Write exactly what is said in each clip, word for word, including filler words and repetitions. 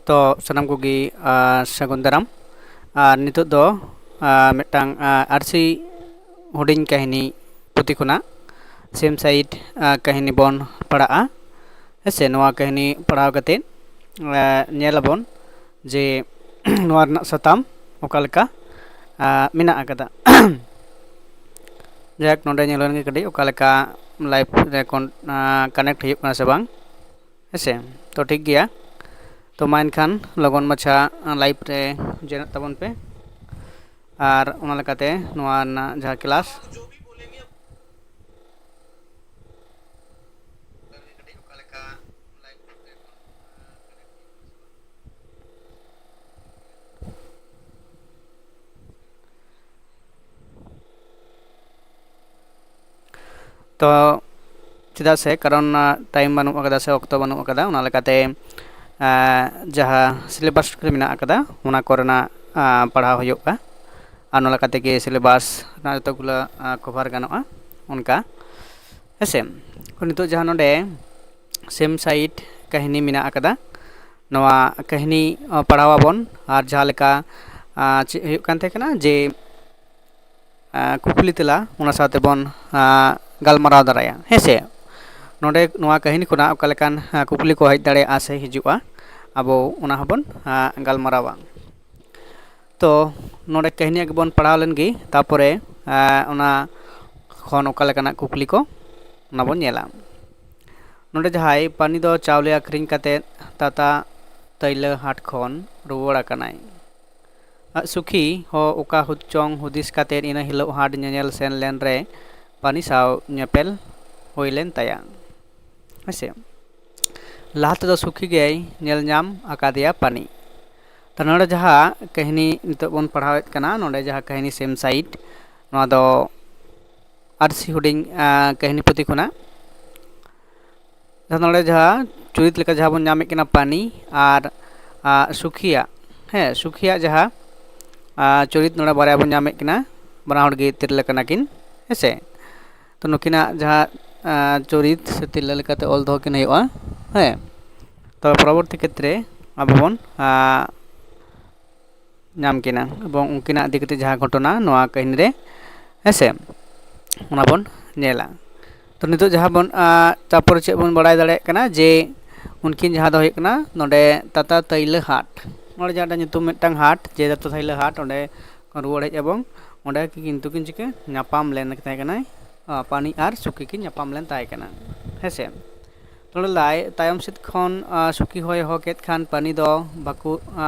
ᱛᱚ ᱥᱟᱱᱟᱢ ᱠᱚᱜᱮ ᱥᱟᱹᱜᱩᱱ ᱫᱟᱨᱟᱢ᱾ ᱟᱨ ᱱᱤᱛᱚᱜ ᱫᱚ ᱢᱤᱫᱴᱟᱝ ᱟᱹᱨᱥᱤ ᱦᱩᱰᱤᱧ ᱠᱟᱹᱦᱱᱤ ᱯᱩᱛᱷᱤ ᱠᱷᱚᱱᱟᱜ ᱥᱮᱢ ᱥᱟᱭᱤᱰ ᱠᱟᱹᱦᱱᱤ ᱵᱚᱱ ᱯᱟᱲᱦᱟᱜᱼᱟ᱾ ᱦᱮᱸᱥᱮ, ᱱᱚᱣᱟ ᱠᱟᱹᱦᱱᱤ ᱯᱟᱲᱦᱟᱣ ᱠᱟᱛᱮ ᱧᱮᱞ ᱟᱵᱚᱱ ᱡᱮ ᱱᱚᱣᱟ ᱨᱮᱱᱟᱜ ᱥᱟᱛᱟᱢ ᱚᱠᱟ ᱞᱮᱠᱟ ᱢᱮᱱᱟᱜ ᱟᱠᱟᱫᱟ᱾ ᱡᱟᱭᱦᱳᱠ, ᱱᱚᱰᱮ ᱧᱮᱞ ᱞᱮᱱ ᱜᱮ ᱠᱟᱹᱴᱤᱡ ᱚᱠᱟ ᱞᱮᱠᱟ ᱞᱟᱭᱤᱵᱷ ᱨᱮ ᱠᱟᱱᱮᱠᱴ ᱦᱩᱭᱩᱜ ᱠᱟᱱᱟ ᱥᱮ ᱵᱟᱝ᱾ ᱦᱮᱸᱥᱮ, ᱛᱚ ᱴᱷᱤᱠ ᱜᱮᱭᱟ᱾ ᱛᱚ ᱢᱟ ᱮᱱᱠᱷᱟᱱ ᱞᱚᱜᱚᱱ ᱢᱟᱪᱷᱟ ᱞᱟᱭᱤᱵᱷ ᱨᱮ ᱡᱚᱭᱮᱱᱚᱜ ᱛᱟᱵᱚᱱ ᱯᱮ᱾ ᱟᱨ ᱚᱱᱟ ᱞᱮᱠᱟᱛᱮ ᱱᱚᱣᱟ ᱨᱮᱱᱟᱜ ᱡᱟᱦᱟᱸ ᱠᱞᱟᱥ ᱛᱚ ᱪᱮᱫᱟᱜ ᱥᱮ ᱠᱟᱨᱚᱱ ᱴᱟᱭᱤᱢ ᱵᱟᱹᱱᱩᱜ ᱟᱠᱟᱫᱟ ᱥᱮ ᱚᱠᱛᱚ ᱵᱟᱹᱱᱩᱜ ᱟᱠᱟᱫᱟ, ᱚᱱᱟ ᱞᱮᱠᱟᱛᱮ ᱡᱟᱦᱟᱸ ᱥᱤᱞᱮᱵᱟᱥ ᱨᱮ ᱢᱮᱱᱟᱜ ᱟᱠᱟᱫᱟ ᱚᱱᱟ ᱠᱚᱨᱮᱱᱟᱜ ᱯᱟᱲᱦᱟᱣ ᱦᱩᱭᱩᱜᱼᱟ᱾ ᱟᱨ ᱚᱱᱟ ᱞᱮᱠᱟ ᱛᱮᱜᱮ ᱥᱤᱞᱮᱵᱟᱥ ᱨᱮᱱᱟᱜ ᱡᱚᱛᱚᱜᱩᱞᱟᱹ ᱠᱚᱵᱷᱟᱨ ᱜᱟᱱᱚᱜᱼᱟ ᱚᱱᱠᱟ᱾ ᱦᱮᱸᱥᱮ, ᱱᱤᱛᱚᱜ ᱡᱟᱦᱟᱸ ᱱᱚᱰᱮ ᱥᱮᱢ ᱥᱟᱭᱤᱰ ᱠᱟᱹᱦᱱᱤ ᱢᱮᱱᱟᱜ ᱟᱠᱟᱫᱟ, ᱱᱚᱣᱟ ᱠᱟᱹᱦᱱᱤ ᱯᱟᱲᱦᱟᱣ ᱟᱵᱚᱱ᱾ ᱟᱨ ᱡᱟᱦᱟᱸ ᱞᱮᱠᱟ ᱪᱮᱫ ᱦᱩᱭᱩᱜ ᱠᱟᱱ ᱛᱟᱦᱮᱸ ᱠᱟᱱᱟ ᱡᱮ ᱠᱩᱠᱞᱤ ᱛᱮᱞᱟ, ᱚᱱᱟ ᱥᱟᱶᱛᱮ ᱵᱚᱱ ᱜᱟᱞᱢᱟᱨᱟᱣ ᱫᱟᱨᱟᱭᱟ᱾ ᱦᱮᱸᱥᱮ, ᱱᱚᱰᱮ ᱱᱚᱣᱟ ᱠᱟᱹᱦᱱᱤ ᱠᱷᱚᱱᱟᱜ ᱚᱠᱟ ᱞᱮᱠᱟᱱ ᱠᱩᱠᱞᱤ ᱠᱚ ᱦᱮᱡ ᱫᱟᱲᱮᱭᱟᱜᱼᱟ ᱥᱮ ᱦᱤᱡᱩᱜᱼᱟ, ᱟᱵᱚ ᱚᱱᱟ ᱦᱚᱸᱵᱚᱱ ᱜᱟᱞᱢᱟᱨᱟᱣᱟ᱾ ᱛᱚ ᱱᱚᱰᱮ ᱠᱟᱹᱦᱱᱤ ᱜᱮᱵᱚᱱ ᱯᱟᱲᱦᱟᱣ ᱞᱮᱱ ᱜᱮ, ᱛᱟᱨᱯᱚᱨᱮ ᱚᱱᱟ ᱠᱷᱚᱱ ᱚᱠᱟ ᱞᱮᱠᱟᱱᱟᱜ ᱠᱩᱠᱞᱤ ᱠᱚ ᱚᱱᱟ ᱵᱚᱱ ᱧᱮᱞᱟ᱾ ᱱᱚᱰᱮ ᱡᱟᱦᱟᱸᱭ ᱯᱟᱱᱤ ᱫᱚ ᱪᱟᱣᱞᱮ ᱟᱹᱠᱷᱨᱤᱧ ᱠᱟᱛᱮ ᱛᱟᱛᱟ ᱛᱟᱹᱭᱞᱟᱹ ᱦᱟᱴ ᱠᱷᱚᱱ ᱨᱩᱣᱟᱹᱲ ᱟᱠᱟᱱᱟᱭ᱾ ᱥᱩᱠᱷᱤ ᱦᱚᱸ ᱚᱠᱟ ᱪᱚᱝ ᱦᱩᱫᱤᱥ ᱠᱟᱛᱮ ᱤᱱᱟᱹ ᱦᱤᱞᱳᱜ ᱦᱟᱴ ᱧᱮᱧᱮᱞ ᱥᱮᱱ ᱞᱮᱱ ᱨᱮ ᱯᱟᱱᱤ ᱥᱟᱶ ᱧᱮᱯᱮᱞ ᱦᱩᱭ ᱞᱮᱱ ᱛᱟᱭᱟ᱾ ᱦᱮᱸᱥᱮ, ᱞᱟᱦᱟ ᱛᱮᱫᱚ ᱥᱩᱠᱷᱤ ᱜᱮᱭ ᱧᱮᱞ ᱧᱟᱢ ᱟᱠᱟᱫᱮᱭᱟ ᱯᱟᱱᱤ᱾ ᱛᱚ ᱱᱚᱰᱮ ᱡᱟᱦᱟᱸ ᱠᱟᱹᱦᱱᱤ ᱱᱤᱛᱚᱜ ᱵᱚᱱ ᱯᱟᱲᱦᱟᱣᱮᱫ ᱠᱟᱱᱟ, ᱱᱚᱰᱮ ᱡᱟᱦᱟᱸ ᱠᱟᱹᱦᱱᱤ ᱥᱮᱢ ᱥᱟᱭᱤᱰ, ᱱᱚᱣᱟ ᱫᱚ ᱟᱹᱨᱥᱤ ᱦᱩᱰᱤᱧ ᱠᱟᱹᱦᱱᱤ ᱯᱩᱛᱷᱤ ᱠᱷᱚᱱᱟᱜ᱾ ᱱᱚᱰᱮ ᱡᱟᱦᱟᱸ ᱪᱩᱨᱤᱛ ᱞᱮᱠᱟ ᱡᱟᱦᱟᱸ ᱵᱚᱱ ᱧᱟᱢᱮᱫ ᱠᱟᱱᱟ ᱯᱟᱱᱤ ᱟᱨ ᱥᱩᱠᱷᱤᱭᱟᱜ, ᱦᱮᱸ, ᱥᱩᱠᱷᱤᱭᱟᱜ ᱡᱟᱦᱟᱸ ᱪᱩᱨᱤᱛ ᱱᱚᱰᱮ ᱵᱟᱨᱭᱟ ᱵᱚᱱ ᱧᱟᱢᱮᱫ ᱠᱟᱱᱟ, ᱵᱟᱱᱟ ᱦᱚᱲ ᱜᱮ ᱛᱤᱨᱞᱟᱹ ᱠᱟᱱᱟ ᱠᱤᱱ᱾ ᱦᱮᱸᱥᱮ, ᱛᱚ ᱱᱩᱠᱤᱱᱟᱜ ᱡᱟᱦᱟᱸ ᱪᱩᱨᱤᱛ ᱥᱮ ᱛᱤᱨᱞᱟᱹ ᱞᱮᱠᱟᱛᱮ ᱚᱞ ᱫᱚᱦᱚ ᱠᱤᱱ ᱦᱩᱭᱩᱜᱼᱟ᱾ ᱦᱮᱸ, ᱛᱚ ᱯᱚᱨᱚᱵᱚᱨᱛᱤ ᱠᱷᱮᱛᱨᱮ ᱟᱵᱚ ᱵᱚᱱ ᱧᱟᱢ ᱠᱤᱱᱟ ᱮᱵᱚᱝ ᱩᱱᱠᱤᱱᱟᱜ ᱤᱫᱤ ᱠᱟᱛᱮ ᱡᱟᱦᱟᱸ ᱜᱷᱚᱴᱚᱱᱟ ᱱᱚᱣᱟ ᱠᱟᱹᱦᱱᱤ ᱨᱮ, ᱦᱮᱸᱥᱮ, ᱚᱱᱟ ᱵᱚᱱ ᱧᱮᱞᱟ᱾ ᱛᱚ ᱱᱤᱛᱚᱜ ᱡᱟᱦᱟᱸ ᱵᱚᱱ ᱛᱟᱨᱯᱚᱨᱮ ᱪᱮᱫ ᱵᱚᱱ ᱵᱟᱲᱟᱭ ᱫᱟᱲᱮᱭᱟᱜ ᱠᱟᱱᱟ ᱡᱮ ᱩᱱᱠᱤᱱ ᱡᱟᱦᱟᱸ ᱫᱚ ᱦᱩᱭᱩᱜ ᱠᱟᱱᱟ ᱱᱚᱰᱮ ᱛᱟᱛᱟ ᱛᱟᱹᱭᱞᱟᱹ ᱦᱟᱴ, ᱱᱚᱰᱮ ᱡᱟᱦᱟᱸ ᱧᱩᱛᱩᱢ ᱢᱤᱫᱴᱟᱝ ᱦᱟᱴ ᱡᱮ ᱛᱟᱛᱟ ᱛᱟᱹᱭᱞᱟᱹ ᱦᱟᱴ, ᱚᱸᱰᱮ ᱨᱩᱣᱟᱹᱲ ᱦᱮᱡ ᱮᱵᱚᱝ ᱚᱸᱰᱮ ᱠᱤᱱᱛᱩ ᱠᱤᱱ ᱪᱤᱠᱟᱹ ᱧᱟᱯᱟᱢ ᱞᱮᱱ ᱛᱟᱦᱮᱸ ᱠᱟᱱᱟᱭ, ᱯᱟᱱᱤ ᱟᱨ ᱥᱩᱠᱤ ᱠᱤᱱ ᱧᱟᱯᱟᱢ ᱞᱮᱱ ᱛᱟᱦᱮᱸ ᱠᱟᱱᱟ, ᱦᱮᱸᱥᱮ᱾ ᱱᱚᱰᱮ ᱞᱟᱹᱭ ᱛᱟᱭᱚᱢ ᱥᱮᱫ ᱠᱷᱚᱱ ᱥᱩᱠᱤ ᱦᱚᱸᱭ ᱦᱚᱦᱚ ᱠᱮᱫ ᱠᱷᱟᱱ ᱯᱟᱱᱤ ᱫᱚ ᱵᱷᱟᱠᱩ-,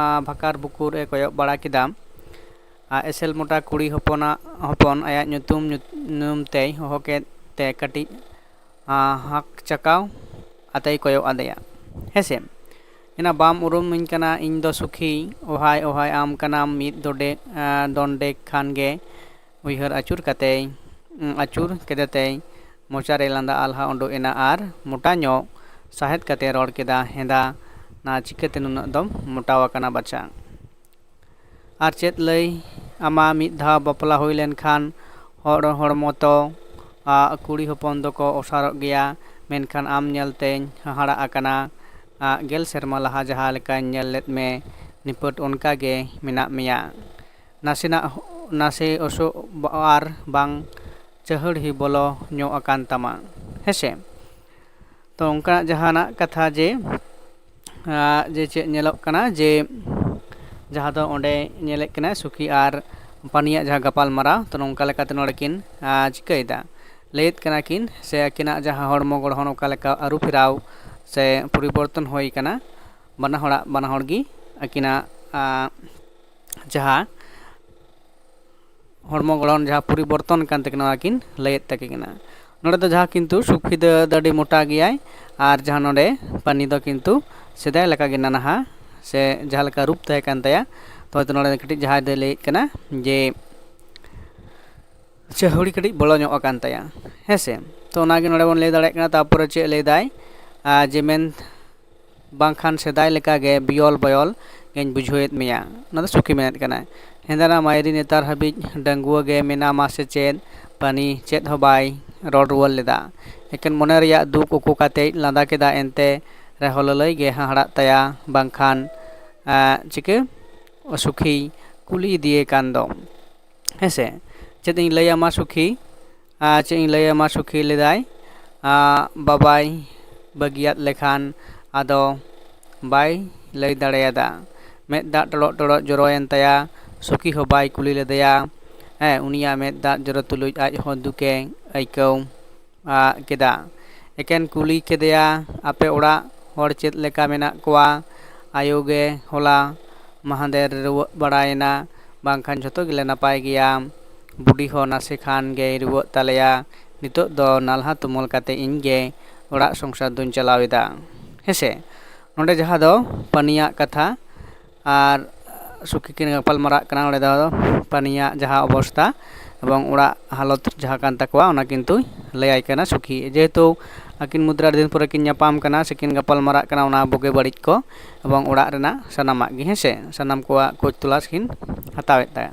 ᱵᱷᱟᱠᱟᱨ ᱵᱷᱩᱠᱩᱨ ᱮ ᱠᱚᱭᱚᱜ ᱵᱟᱲᱟ ᱠᱮᱫᱟ᱾ ᱟᱨ ᱮᱥᱮᱞ ᱢᱚᱴᱟ ᱠᱩᱲᱤ ᱦᱚᱯᱚᱱᱟᱜ, ᱦᱚᱯᱚᱱ ᱟᱭᱟᱜ ᱧᱩᱛᱩᱢ ᱧᱩᱛᱩᱢ ᱛᱮᱭ ᱦᱚᱦᱚ ᱠᱮᱫ ᱛᱮ ᱠᱟᱹᱴᱤᱡ ᱦᱟᱸᱠ ᱪᱟᱠᱟᱣ ᱟᱛᱮᱭ ᱠᱚᱭᱚᱜ ᱟᱫᱮᱭᱟ᱾ ᱦᱮᱸᱥᱮ, ᱮᱱᱟ ᱵᱟᱢ ᱩᱨᱩᱢᱤᱧ ᱠᱟᱱᱟ, ᱤᱧ ᱫᱚ ᱥᱩᱠᱷᱤ, ᱚᱦᱟᱭ ᱚᱦᱟᱭ ᱟᱢ ᱠᱟᱱᱟᱢ, ᱢᱤᱫ ᱫᱚᱰᱮ-, ᱫᱚᱱᱰᱮ ᱠᱷᱟᱱ ᱜᱮ ᱩᱭᱦᱟᱹᱨ ᱟᱹᱪᱩᱨ ᱠᱟᱛᱮᱭ, ᱟᱹᱪᱩᱨ ᱠᱮᱫᱮᱛᱮᱭ ᱢᱚᱪᱟᱨᱮ ᱞᱟᱸᱫᱟ ᱟᱞᱦᱟ ᱩᱰᱩᱠ ᱮᱱᱟ ᱟᱨ ᱢᱚᱴᱟ ᱧᱚᱜ ᱥᱟᱦᱮᱫ ᱠᱟᱛᱮ ᱨᱚᱲ ᱠᱮᱫᱟ, ᱦᱮᱸᱫᱟ ᱱᱟ ᱪᱤᱠᱟᱹᱛᱮ ᱱᱩᱱᱟᱹᱜ ᱫᱚᱢ ᱢᱚᱴᱟᱣ ᱟᱠᱟᱱᱟ ᱵᱟᱪᱷᱟ? ᱟᱨ ᱪᱮᱫ ᱞᱟᱹᱭ ᱟᱢᱟ, ᱢᱤᱫ ᱫᱷᱟᱣ ᱵᱟᱯᱞᱟ ᱦᱩᱭ ᱞᱮᱱᱠᱷᱟᱱ ᱦᱚᱲ ᱦᱚᱲᱢᱚ ᱛᱚ, ᱟ, ᱠᱩᱲᱤ ᱦᱚᱯᱚᱱ ᱫᱚᱠᱚ ᱚᱥᱟᱨᱚᱜ ᱜᱮᱭᱟ, ᱢᱮᱱᱠᱷᱟᱱ ᱟᱢ ᱧᱮᱞᱛᱮᱧ ᱦᱟᱦᱟᱲᱟᱜ ᱟᱠᱟᱱᱟ᱾ ᱟ, ᱜᱮᱞ ᱥᱮᱨᱢᱟ ᱞᱟᱦᱟ ᱡᱟᱦᱟᱸ ᱞᱮᱠᱟᱧ ᱧᱮᱞ ᱞᱮᱫ ᱢᱮ, ᱱᱤᱯᱟᱹᱴ ᱚᱱᱠᱟ ᱜᱮ ᱢᱮᱱᱟᱜ ᱢᱮᱭᱟ᱾ ᱱᱟᱥᱮᱱᱟᱜ, ᱱᱟᱥᱮ ᱚᱥᱚᱜ ᱟᱨ ᱵᱟᱝ ᱪᱟᱹᱦᱟᱹᱲᱦᱤ ᱵᱚᱞᱚ ᱧᱚᱜ ᱟᱠᱟᱱ ᱛᱟᱢᱟ, ᱦᱮᱸᱥᱮ᱾ ᱛᱚ ᱚᱱᱠᱟᱱᱟᱜ ᱡᱟᱦᱟᱱᱟᱜ ᱠᱟᱛᱷᱟ ᱡᱮ, ᱟ, ᱡᱮ ᱪᱮᱫ ᱧᱮᱞᱚᱜ ᱠᱟᱱᱟ ᱡᱮ ᱡᱟᱦᱟᱸ ᱫᱚ ᱚᱸᱰᱮ ᱧᱮᱞᱮᱫ ᱠᱟᱱᱟᱭ ᱥᱩᱠᱷᱤ ᱟᱨ ᱯᱟᱱᱤᱭᱟᱜ ᱡᱟᱦᱟᱸ ᱜᱟᱯᱟᱞ ᱢᱟᱨᱟᱣ, ᱛᱚ ᱱᱚᱝᱠᱟ ᱞᱮᱠᱟᱛᱮ ᱱᱚᱰᱮ ᱠᱤᱱ, ᱟ, ᱪᱤᱠᱟᱹᱭᱮᱫᱟ, ᱞᱟᱹᱭᱮᱫ ᱠᱟᱱᱟ ᱠᱤᱱ ᱥᱮ ᱟᱹᱠᱤᱱᱟᱜ ᱡᱟᱦᱟᱸ ᱦᱚᱲᱢᱚ ᱜᱚᱲᱦᱚᱱ ᱚᱠᱟ ᱞᱮᱠᱟ ᱟᱹᱨᱩ ᱯᱷᱮᱨᱟᱣ ᱥᱮ ᱯᱚᱨᱤᱵᱚᱨᱛᱚᱱ ᱦᱩᱭ ᱟᱠᱟᱱᱟ, ᱵᱟᱱᱟ ᱦᱚᱲᱟᱜ, ᱵᱟᱱᱟ ᱦᱚᱲ ᱜᱮ ᱟᱹᱠᱤᱱᱟᱜ, ᱟ, ᱡᱟᱦᱟᱸ ᱦᱚᱲᱢᱚ ᱜᱚᱲᱦᱚᱱ ᱡᱟᱦᱟᱸ ᱯᱚᱨᱤᱵᱚᱨᱛᱚᱱ ᱠᱟᱱ ᱛᱟᱹᱠᱤᱱᱟ, ᱚᱱᱟ ᱠᱤᱱ ᱞᱟᱹᱭᱮᱫ ᱛᱟᱹᱠᱤᱱ ᱠᱟᱱᱟ᱾ ᱱᱚᱰᱮ ᱫᱚ ᱡᱟᱦᱟᱸ ᱠᱤᱱᱛᱩ ᱥᱩᱠᱷᱤ ᱫᱚ ᱟᱹᱰᱤ ᱢᱚᱴᱟ ᱜᱮᱭᱟᱭ, ᱟᱨ ᱡᱟᱦᱟᱸ ᱱᱚᱰᱮ ᱯᱟᱱᱤ ᱫᱚ ᱠᱤᱱᱛᱩ ᱥᱮᱫᱟᱭ ᱞᱮᱠᱟᱜᱮ ᱱᱟᱱᱦᱟ ᱥᱮ ᱡᱟᱦᱟᱸ ᱞᱮᱠᱟ ᱨᱩᱯ ᱛᱟᱦᱮᱸ ᱠᱟᱱ ᱛᱟᱭᱟ᱾ ᱛᱚ ᱦᱚᱭᱛᱳ ᱱᱚᱰᱮ ᱠᱟᱹᱴᱤᱡ ᱡᱟᱦᱟᱸᱭ ᱫᱚᱭ ᱞᱟᱹᱭᱮᱫ ᱠᱟᱱᱟ ᱡᱮ ᱪᱟᱹᱦᱩᱲᱤ ᱠᱟᱹᱴᱤᱡ ᱵᱚᱞᱚ ᱧᱚᱜ ᱟᱠᱟᱱ ᱛᱟᱭᱟ, ᱦᱮᱸ ᱥᱮ᱾ ᱛᱚ ᱚᱱᱟᱜᱮ ᱱᱚᱰᱮ ᱵᱚᱱ ᱞᱟᱹᱭ ᱫᱟᱲᱮᱭᱟᱜ ᱠᱟᱱᱟ᱾ ᱛᱟᱨᱯᱚᱨᱮ ᱪᱮᱫ ᱞᱟᱹᱭᱫᱟᱭ, ᱟᱨ ᱡᱮ ᱢᱮᱱ ᱵᱟᱝᱠᱷᱟᱱ ᱥᱮᱫᱟᱭ ᱞᱮᱠᱟᱜᱮ ᱵᱤᱭᱚᱞ ᱵᱚᱭᱚᱞ ᱜᱮᱧ ᱵᱩᱡᱷᱟᱹᱣᱮᱫ ᱢᱮᱭᱟ᱾ ᱚᱱᱟ ᱫᱚ ᱥᱩᱠᱷᱤ ᱢᱮᱱᱮᱫ ᱠᱟᱱᱟᱭ᱾ ᱦᱮᱸᱫᱟᱱᱟ ᱢᱟᱭᱨᱤ ᱱᱮᱛᱟᱨ ᱦᱟᱹᱵᱤᱡ ᱰᱟᱺᱜᱩᱣᱟᱹ ᱜᱮ ᱢᱮᱱᱟᱢᱟ ᱥᱮ ᱪᱮᱫ? ᱯᱟᱱᱤ ᱪᱮᱫ ᱦᱚᱸ ᱵᱟᱭ ᱨᱚᱲ ᱨᱩᱣᱟᱹᱲ ᱞᱮᱫᱟ᱾ ᱮᱠᱮᱱ ᱢᱚᱱᱮ ᱨᱮᱭᱟᱜ ᱫᱩᱠ ᱩᱠᱩ ᱠᱟᱛᱮᱭ ᱞᱟᱸᱫᱟ ᱠᱮᱫᱟ᱾ ᱮᱱᱛᱮ ᱨᱮᱦᱚᱸ ᱞᱟᱹᱞᱟᱹᱭ ᱜᱮ ᱦᱟᱦᱟᱲᱟᱜ ᱛᱟᱭᱟ, ᱵᱟᱝᱠᱷᱟᱱ ᱪᱤᱠᱟᱹ ᱥᱩᱠᱷᱤᱭ ᱠᱩᱞᱤ ᱤᱫᱤᱭᱮ ᱠᱟᱱ ᱫᱚ᱾ ᱦᱮᱸᱥᱮ, ᱪᱮᱫ ᱤᱧ ᱞᱟᱹᱭᱟᱢᱟ ᱥᱩᱠᱷᱤ, ᱪᱮᱫ ᱤᱧ ᱞᱟᱹᱭᱟᱢᱟ ᱥᱩᱠᱷᱤ ᱞᱮᱫᱟᱭ, ᱵᱟᱵᱟᱭ ᱵᱟᱹᱜᱤᱭᱟᱫ ᱞᱮᱠᱷᱟᱱ ᱟᱫᱚ ᱵᱟᱭ ᱞᱟᱹᱭ ᱫᱟᱲᱮᱭᱟᱫᱟ᱾ ᱢᱮᱫ ᱫᱟᱜ ᱴᱚᱲᱚᱜ ᱴᱚᱲᱚᱜ ᱡᱚᱨᱚᱭᱮᱱ ᱛᱟᱭᱟ᱾ ᱥᱩᱠᱷᱤ ᱦᱚᱸ ᱵᱟᱭ ᱠᱩᱞᱤ ᱞᱮᱫᱮᱭᱟ᱾ ᱦᱮᱸ, ᱩᱱᱤᱭᱟᱜ ᱢᱮᱫ ᱫᱟᱜ ᱡᱚᱨᱚ ᱛᱩᱞᱩᱡ ᱟᱡ ᱦᱚᱸ ᱫᱩᱠᱮ ᱟᱹᱭᱠᱟᱹᱣ ᱠᱮᱫᱟ᱾ ᱮᱠᱮᱱ ᱠᱩᱞᱤ ᱠᱮᱫᱮᱭᱟ, ᱟᱯᱮ ᱚᱲᱟᱜ ᱦᱚᱲ ᱪᱮᱫ ᱞᱮᱠᱟ ᱢᱮᱱᱟᱜ ᱠᱚᱣᱟ? ᱟᱭᱳ ᱜᱮ ᱦᱚᱞᱟ ᱢᱟᱦᱫᱮᱨ ᱨᱩᱣᱟᱹᱜ ᱵᱟᱲᱟᱭᱮᱱᱟ, ᱵᱟᱝᱠᱷᱟᱱ ᱡᱷᱚᱛᱚ ᱜᱮᱞᱮ ᱱᱟᱯᱟᱭ ᱜᱮᱭᱟ᱾ ᱵᱩᱰᱤ ᱦᱚᱸ ᱱᱟᱥᱮ ᱠᱷᱟᱱ ᱜᱮᱭ ᱨᱩᱣᱟᱹᱜ ᱛᱟᱞᱮᱭᱟ᱾ ᱱᱤᱛᱚᱜ ᱫᱚ ᱱᱟᱞᱦᱟ ᱛᱩᱢᱟᱹᱞ ᱠᱟᱛᱮ ᱤᱧ ᱜᱮ ᱚᱲᱟᱜ ᱥᱚᱝᱥᱟᱨ ᱫᱚᱧ ᱪᱟᱞᱟᱣ ᱮᱫᱟ᱾ ᱦᱮᱸᱥᱮ, ᱱᱚᱰᱮ ᱡᱟᱦᱟᱸ ᱫᱚ ᱯᱟᱹᱱᱤᱭᱟᱜ ᱠᱟᱛᱷᱟ ᱟᱨ ᱥᱩᱠᱷᱤ ᱠᱤᱱ ᱜᱟᱯᱟᱞ ᱢᱟᱨᱟᱜ ᱠᱟᱱᱟ᱾ ᱚᱸᱰᱮ ᱫᱚ ᱯᱟᱹᱱᱤᱭᱟᱜ ᱡᱟᱦᱟᱸ ᱚᱵᱚᱥᱛᱟ ᱮᱵᱚᱝ ᱚᱲᱟᱜ ᱦᱟᱞᱚᱛ ᱡᱟᱦᱟᱸ ᱠᱟᱱ ᱛᱟᱠᱚᱣᱟ, ᱚᱱᱟ ᱠᱤᱱᱛᱩᱭ ᱞᱟᱹᱭᱟᱭ ᱠᱟᱱᱟ ᱥᱩᱠᱷᱤ᱾ ᱡᱮᱦᱮᱛᱩ ᱟᱹᱠᱤᱱ ᱢᱩᱫᱽᱨᱮ ᱟᱹᱰᱤ ᱫᱤᱱ ᱯᱚᱨᱮ ᱠᱤᱱ ᱧᱟᱯᱟᱢ ᱠᱟᱱᱟ, ᱥᱮᱠᱤᱱ ᱜᱟᱯᱟᱞ ᱢᱟᱨᱟᱜ ᱠᱟᱱᱟ ᱚᱱᱟ ᱵᱩᱜᱤ ᱵᱟᱹᱲᱤᱡ ᱠᱚ ᱮᱵᱚᱝ ᱚᱲᱟᱜ ᱨᱮᱱᱟᱜ ᱥᱟᱱᱟᱢᱟᱜ ᱜᱮ, ᱦᱮᱸᱥᱮ, ᱥᱟᱱᱟᱢ ᱠᱚᱣᱟᱜ ᱠᱷᱳᱡᱽ ᱛᱚᱞᱟᱥ ᱠᱤᱱ ᱦᱟᱛᱟᱣᱮᱫ ᱛᱟᱭᱟ᱾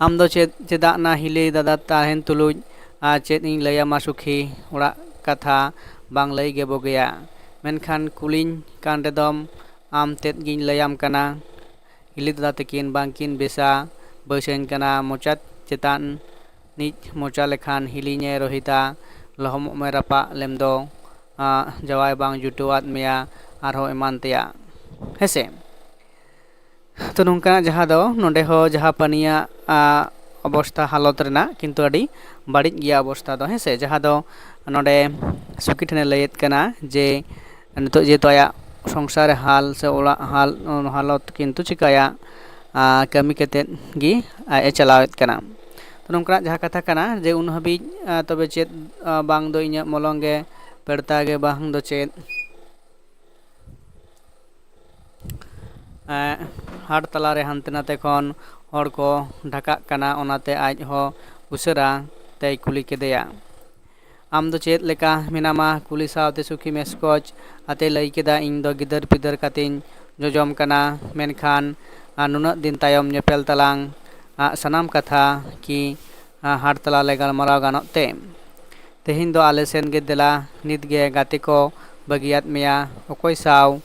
ᱟᱢ ᱫᱚ ᱪᱮᱫ, ᱪᱮᱫᱟᱜ ᱱᱟ ᱦᱤᱞᱤ ᱫᱟᱫᱟ ᱛᱟᱦᱮᱱ ᱛᱩᱞᱩᱡ ᱟᱨ ᱪᱮᱫ ᱤᱧ ᱞᱟᱹᱭᱟᱢᱟ ᱥᱩᱠᱷᱤ, ᱚᱲᱟᱜ ᱠᱟᱛᱷᱟ ᱵᱟᱝ ᱞᱟᱹᱭ ᱜᱮ ᱵᱩᱜᱤᱭᱟ᱾ ᱢᱮᱱᱠᱷᱟᱱ ᱠᱩᱞᱤᱧ ᱠᱟᱱ ᱨᱮᱫᱚᱢ ᱟᱢ ᱛᱮᱫ ᱜᱤᱧ ᱞᱟᱹᱭᱟᱢ ᱠᱟᱱᱟ᱾ ᱦᱤᱞᱤ ᱫᱟᱫᱟ ᱛᱟᱹᱠᱤᱱ ᱵᱟᱝᱠᱤᱱ ᱵᱮᱥᱟ, ᱵᱟᱹᱭᱥᱟᱹᱧ ᱠᱟᱱᱟ ᱢᱚᱪᱟ ᱪᱮᱛᱟᱱ ᱱᱤᱡ ᱢᱚᱪᱟ ᱞᱮᱠᱷᱟᱱ ᱦᱤᱞᱤᱧᱮ ᱨᱳᱦᱤᱛᱟ, ᱞᱚᱦᱚᱢᱚᱜ ᱢᱮ ᱨᱟᱯᱟᱜ ᱞᱮᱢ ᱫᱚ, ᱟᱸ, ᱡᱟᱶᱟᱭ ᱵᱟᱝ ᱡᱩᱴᱟᱹᱣᱟᱫ ᱢᱮᱭᱟ, ᱟᱨᱦᱚᱸ ᱮᱢᱟᱱ ᱛᱮᱭᱟᱜ᱾ ᱦᱮᱸᱥᱮ? ᱛᱚ ᱱᱚᱝᱠᱟᱱᱟᱜ ᱡᱟᱦᱟᱸ ᱫᱚ ᱱᱚᱰᱮ ᱦᱚᱸ ᱡᱟᱦᱟᱸ ᱯᱟᱹᱱᱤᱭᱟᱜ, ᱟᱸ, ᱚᱵᱚᱥᱛᱷᱟ ᱦᱟᱞᱚᱛ ᱨᱮᱱᱟᱜ ᱠᱤᱱᱛᱩ ᱟᱹᱰᱤ ᱵᱟᱹᱲᱤᱡ ᱜᱮᱭᱟ ᱚᱵᱚᱥᱛᱷᱟ ᱫᱚ, ᱦᱮᱸᱥᱮ? ᱡᱟᱦᱟᱸ ᱫᱚ ᱱᱚᱰᱮ ᱥᱩᱠᱷᱤ ᱴᱷᱮᱱᱮ ᱞᱟᱹᱭᱮᱫ ᱠᱟᱱᱟ ᱡᱮ ᱱᱤᱛᱚᱜ ᱡᱮᱦᱮᱛᱩ ᱟᱭᱟᱜ ᱥᱚᱝᱥᱟᱨ ᱨᱮ ᱦᱟᱞ ᱥᱮ ᱚᱲᱟᱜ ᱦᱟᱞ, ᱦᱟᱞᱚᱛ ᱠᱤᱱᱛᱩ ᱪᱤᱠᱟᱭᱟ, ᱟᱸ, ᱠᱟᱹᱢᱤ ᱠᱟᱛᱮᱫ ᱜᱮ ᱟᱡ ᱮ ᱪᱟᱞᱟᱣᱮᱫ ᱠᱟᱱᱟ᱾ ᱛᱚ ᱱᱚᱝᱠᱟᱱᱟᱜ ᱡᱟᱦᱟᱸ ᱠᱟᱛᱷᱟ ᱠᱟᱱᱟ ᱡᱮ ᱩᱱ ᱦᱟᱹᱵᱤᱡ, ᱟᱸ, ᱛᱚᱵᱮ ᱪᱮᱫ, ᱟᱸ, ᱵᱟᱝ ᱫᱚ ᱤᱧᱟᱹᱜ ᱢᱚᱞᱚᱝ ᱜᱮ ᱯᱮᱲᱛᱟ ᱜᱮ ᱵᱟᱝ ᱫᱚ ᱪᱮᱫ, ᱮᱸ, ᱦᱟᱴ ᱛᱟᱞᱟᱨᱮ ᱦᱟᱱᱛᱮ ᱱᱟᱛᱮ ᱠᱷᱚᱱ ᱦᱚᱲ ᱠᱚ ᱰᱷᱟᱠᱟᱜ ᱠᱟᱱᱟ, ᱚᱱᱟᱛᱮ ᱟᱡ ᱦᱚᱸ ᱩᱥᱟᱹᱨᱟ ᱛᱮᱭ ᱠᱩᱞᱤ ᱠᱮᱫᱮᱭᱟ, ᱟᱢ ᱫᱚ ᱪᱮᱫ ᱞᱮᱠᱟ ᱢᱮᱱᱟᱢᱟ? ᱠᱩᱞᱤ ᱥᱟᱶᱛᱮ ᱥᱩᱠᱷᱤ ᱢᱮᱥᱠᱚᱪ ᱟᱛᱮ ᱞᱟᱹᱭ ᱠᱮᱫᱟ, ᱤᱧ ᱫᱚ ᱜᱤᱫᱟᱹᱨ ᱯᱤᱫᱟᱹᱨ ᱠᱟᱛᱮᱧ ᱡᱚᱡᱚᱢ ᱠᱟᱱᱟ, ᱢᱮᱱᱠᱷᱟᱱ, ᱟᱨ ᱱᱩᱱᱟᱹᱜ ᱫᱤᱱ ᱛᱟᱭᱚᱢ ᱧᱮᱯᱮᱞ ᱛᱟᱞᱟᱝ ᱟᱜ ᱥᱟᱱᱟᱢ ᱠᱟᱛᱷᱟ ᱠᱤ, ᱟᱸ, ᱦᱟᱴ ᱛᱟᱞᱟ ᱞᱮ ᱜᱟᱞᱢᱟᱨᱟᱣ ᱜᱟᱱᱚᱜ ᱛᱮ? ᱛᱮᱦᱮᱧ ᱫᱚ ᱟᱞᱮ ᱥᱮᱱ ᱜᱮ ᱫᱮᱞᱟ, ᱱᱤᱛ ᱜᱮ ᱜᱟᱛᱮ ᱠᱚ ᱵᱟᱹᱜᱤᱭᱟᱫ ᱢᱮᱭᱟ, ᱚᱠᱚᱭ ᱥᱟᱶ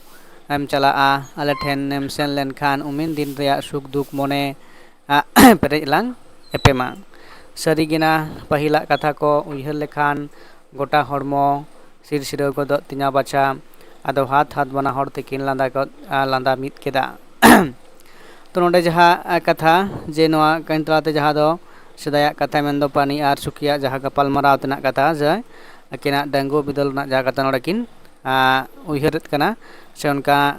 ᱮᱢ ᱪᱟᱞᱟᱜᱼᱟ? ᱟᱞᱮ ᱴᱷᱮᱱ ᱮᱢ ᱥᱮᱱ ᱞᱮᱱᱠᱷᱟᱱ ᱩᱢᱮᱱ ᱫᱤᱱ ᱨᱮᱭᱟᱜ ᱥᱩᱠ ᱫᱩᱠ ᱢᱚᱱᱮ ᱯᱮᱨᱮᱡ ᱞᱟᱝ ᱮᱯᱮᱢᱟ᱾ ᱥᱟᱹᱨᱤ ᱜᱮᱱᱟ, ᱯᱟᱹᱦᱤᱞᱟᱜ ᱠᱟᱛᱷᱟ ᱠᱚ ᱩᱭᱦᱟᱹᱨ ᱞᱮᱠᱷᱟᱱ ᱜᱚᱴᱟ ᱦᱚᱲᱢᱚ ᱥᱤᱨᱥᱤᱨᱟᱹᱣ ᱜᱚᱫᱚᱜ ᱛᱤᱧᱟ ᱵᱟᱪᱷᱟ᱾ ᱟᱫᱚ ᱦᱟᱛ ᱦᱟᱛ ᱵᱟᱱᱟ ᱦᱚᱲ ᱛᱮᱠᱤᱱ ᱞᱟᱸᱫᱟ ᱜᱚᱫ, ᱟ, ᱞᱟᱸᱫᱟ ᱢᱤᱫ ᱠᱮᱫᱟ᱾ ᱛᱚ ᱱᱚᱰᱮ ᱡᱟᱦᱟᱸ, ᱟ, ᱠᱟᱛᱷᱟ ᱡᱮ ᱱᱚᱣᱟ ᱠᱟᱹᱦᱱᱤ ᱛᱟᱞᱟᱛᱮ ᱡᱟᱦᱟᱸ ᱫᱚ ᱥᱮᱫᱟᱭᱟᱜ ᱠᱟᱛᱷᱟ ᱢᱮᱱᱫᱚ ᱯᱟᱱᱤ ᱟᱨ ᱥᱩᱠᱤᱭᱟᱜ ᱡᱟᱦᱟᱸ ᱜᱟᱯᱟᱞ ᱢᱟᱨᱟᱣ ᱛᱮᱱᱟᱜ ᱠᱟᱛᱷᱟ ᱡᱮ ᱟᱹᱠᱤᱱᱟᱜ ᱰᱟᱺᱜᱩᱣᱟᱹ ᱵᱤᱫᱟᱹᱞ ᱨᱮᱱᱟᱜ ᱡᱟᱦᱟᱸ ᱠᱟᱛᱷᱟ ᱱᱚᱰᱮ ᱠᱤᱱ, ᱟ, ᱩᱭᱦᱟᱹᱨᱮᱫ ᱠᱟᱱᱟ ᱥᱮ ᱚᱱᱠᱟ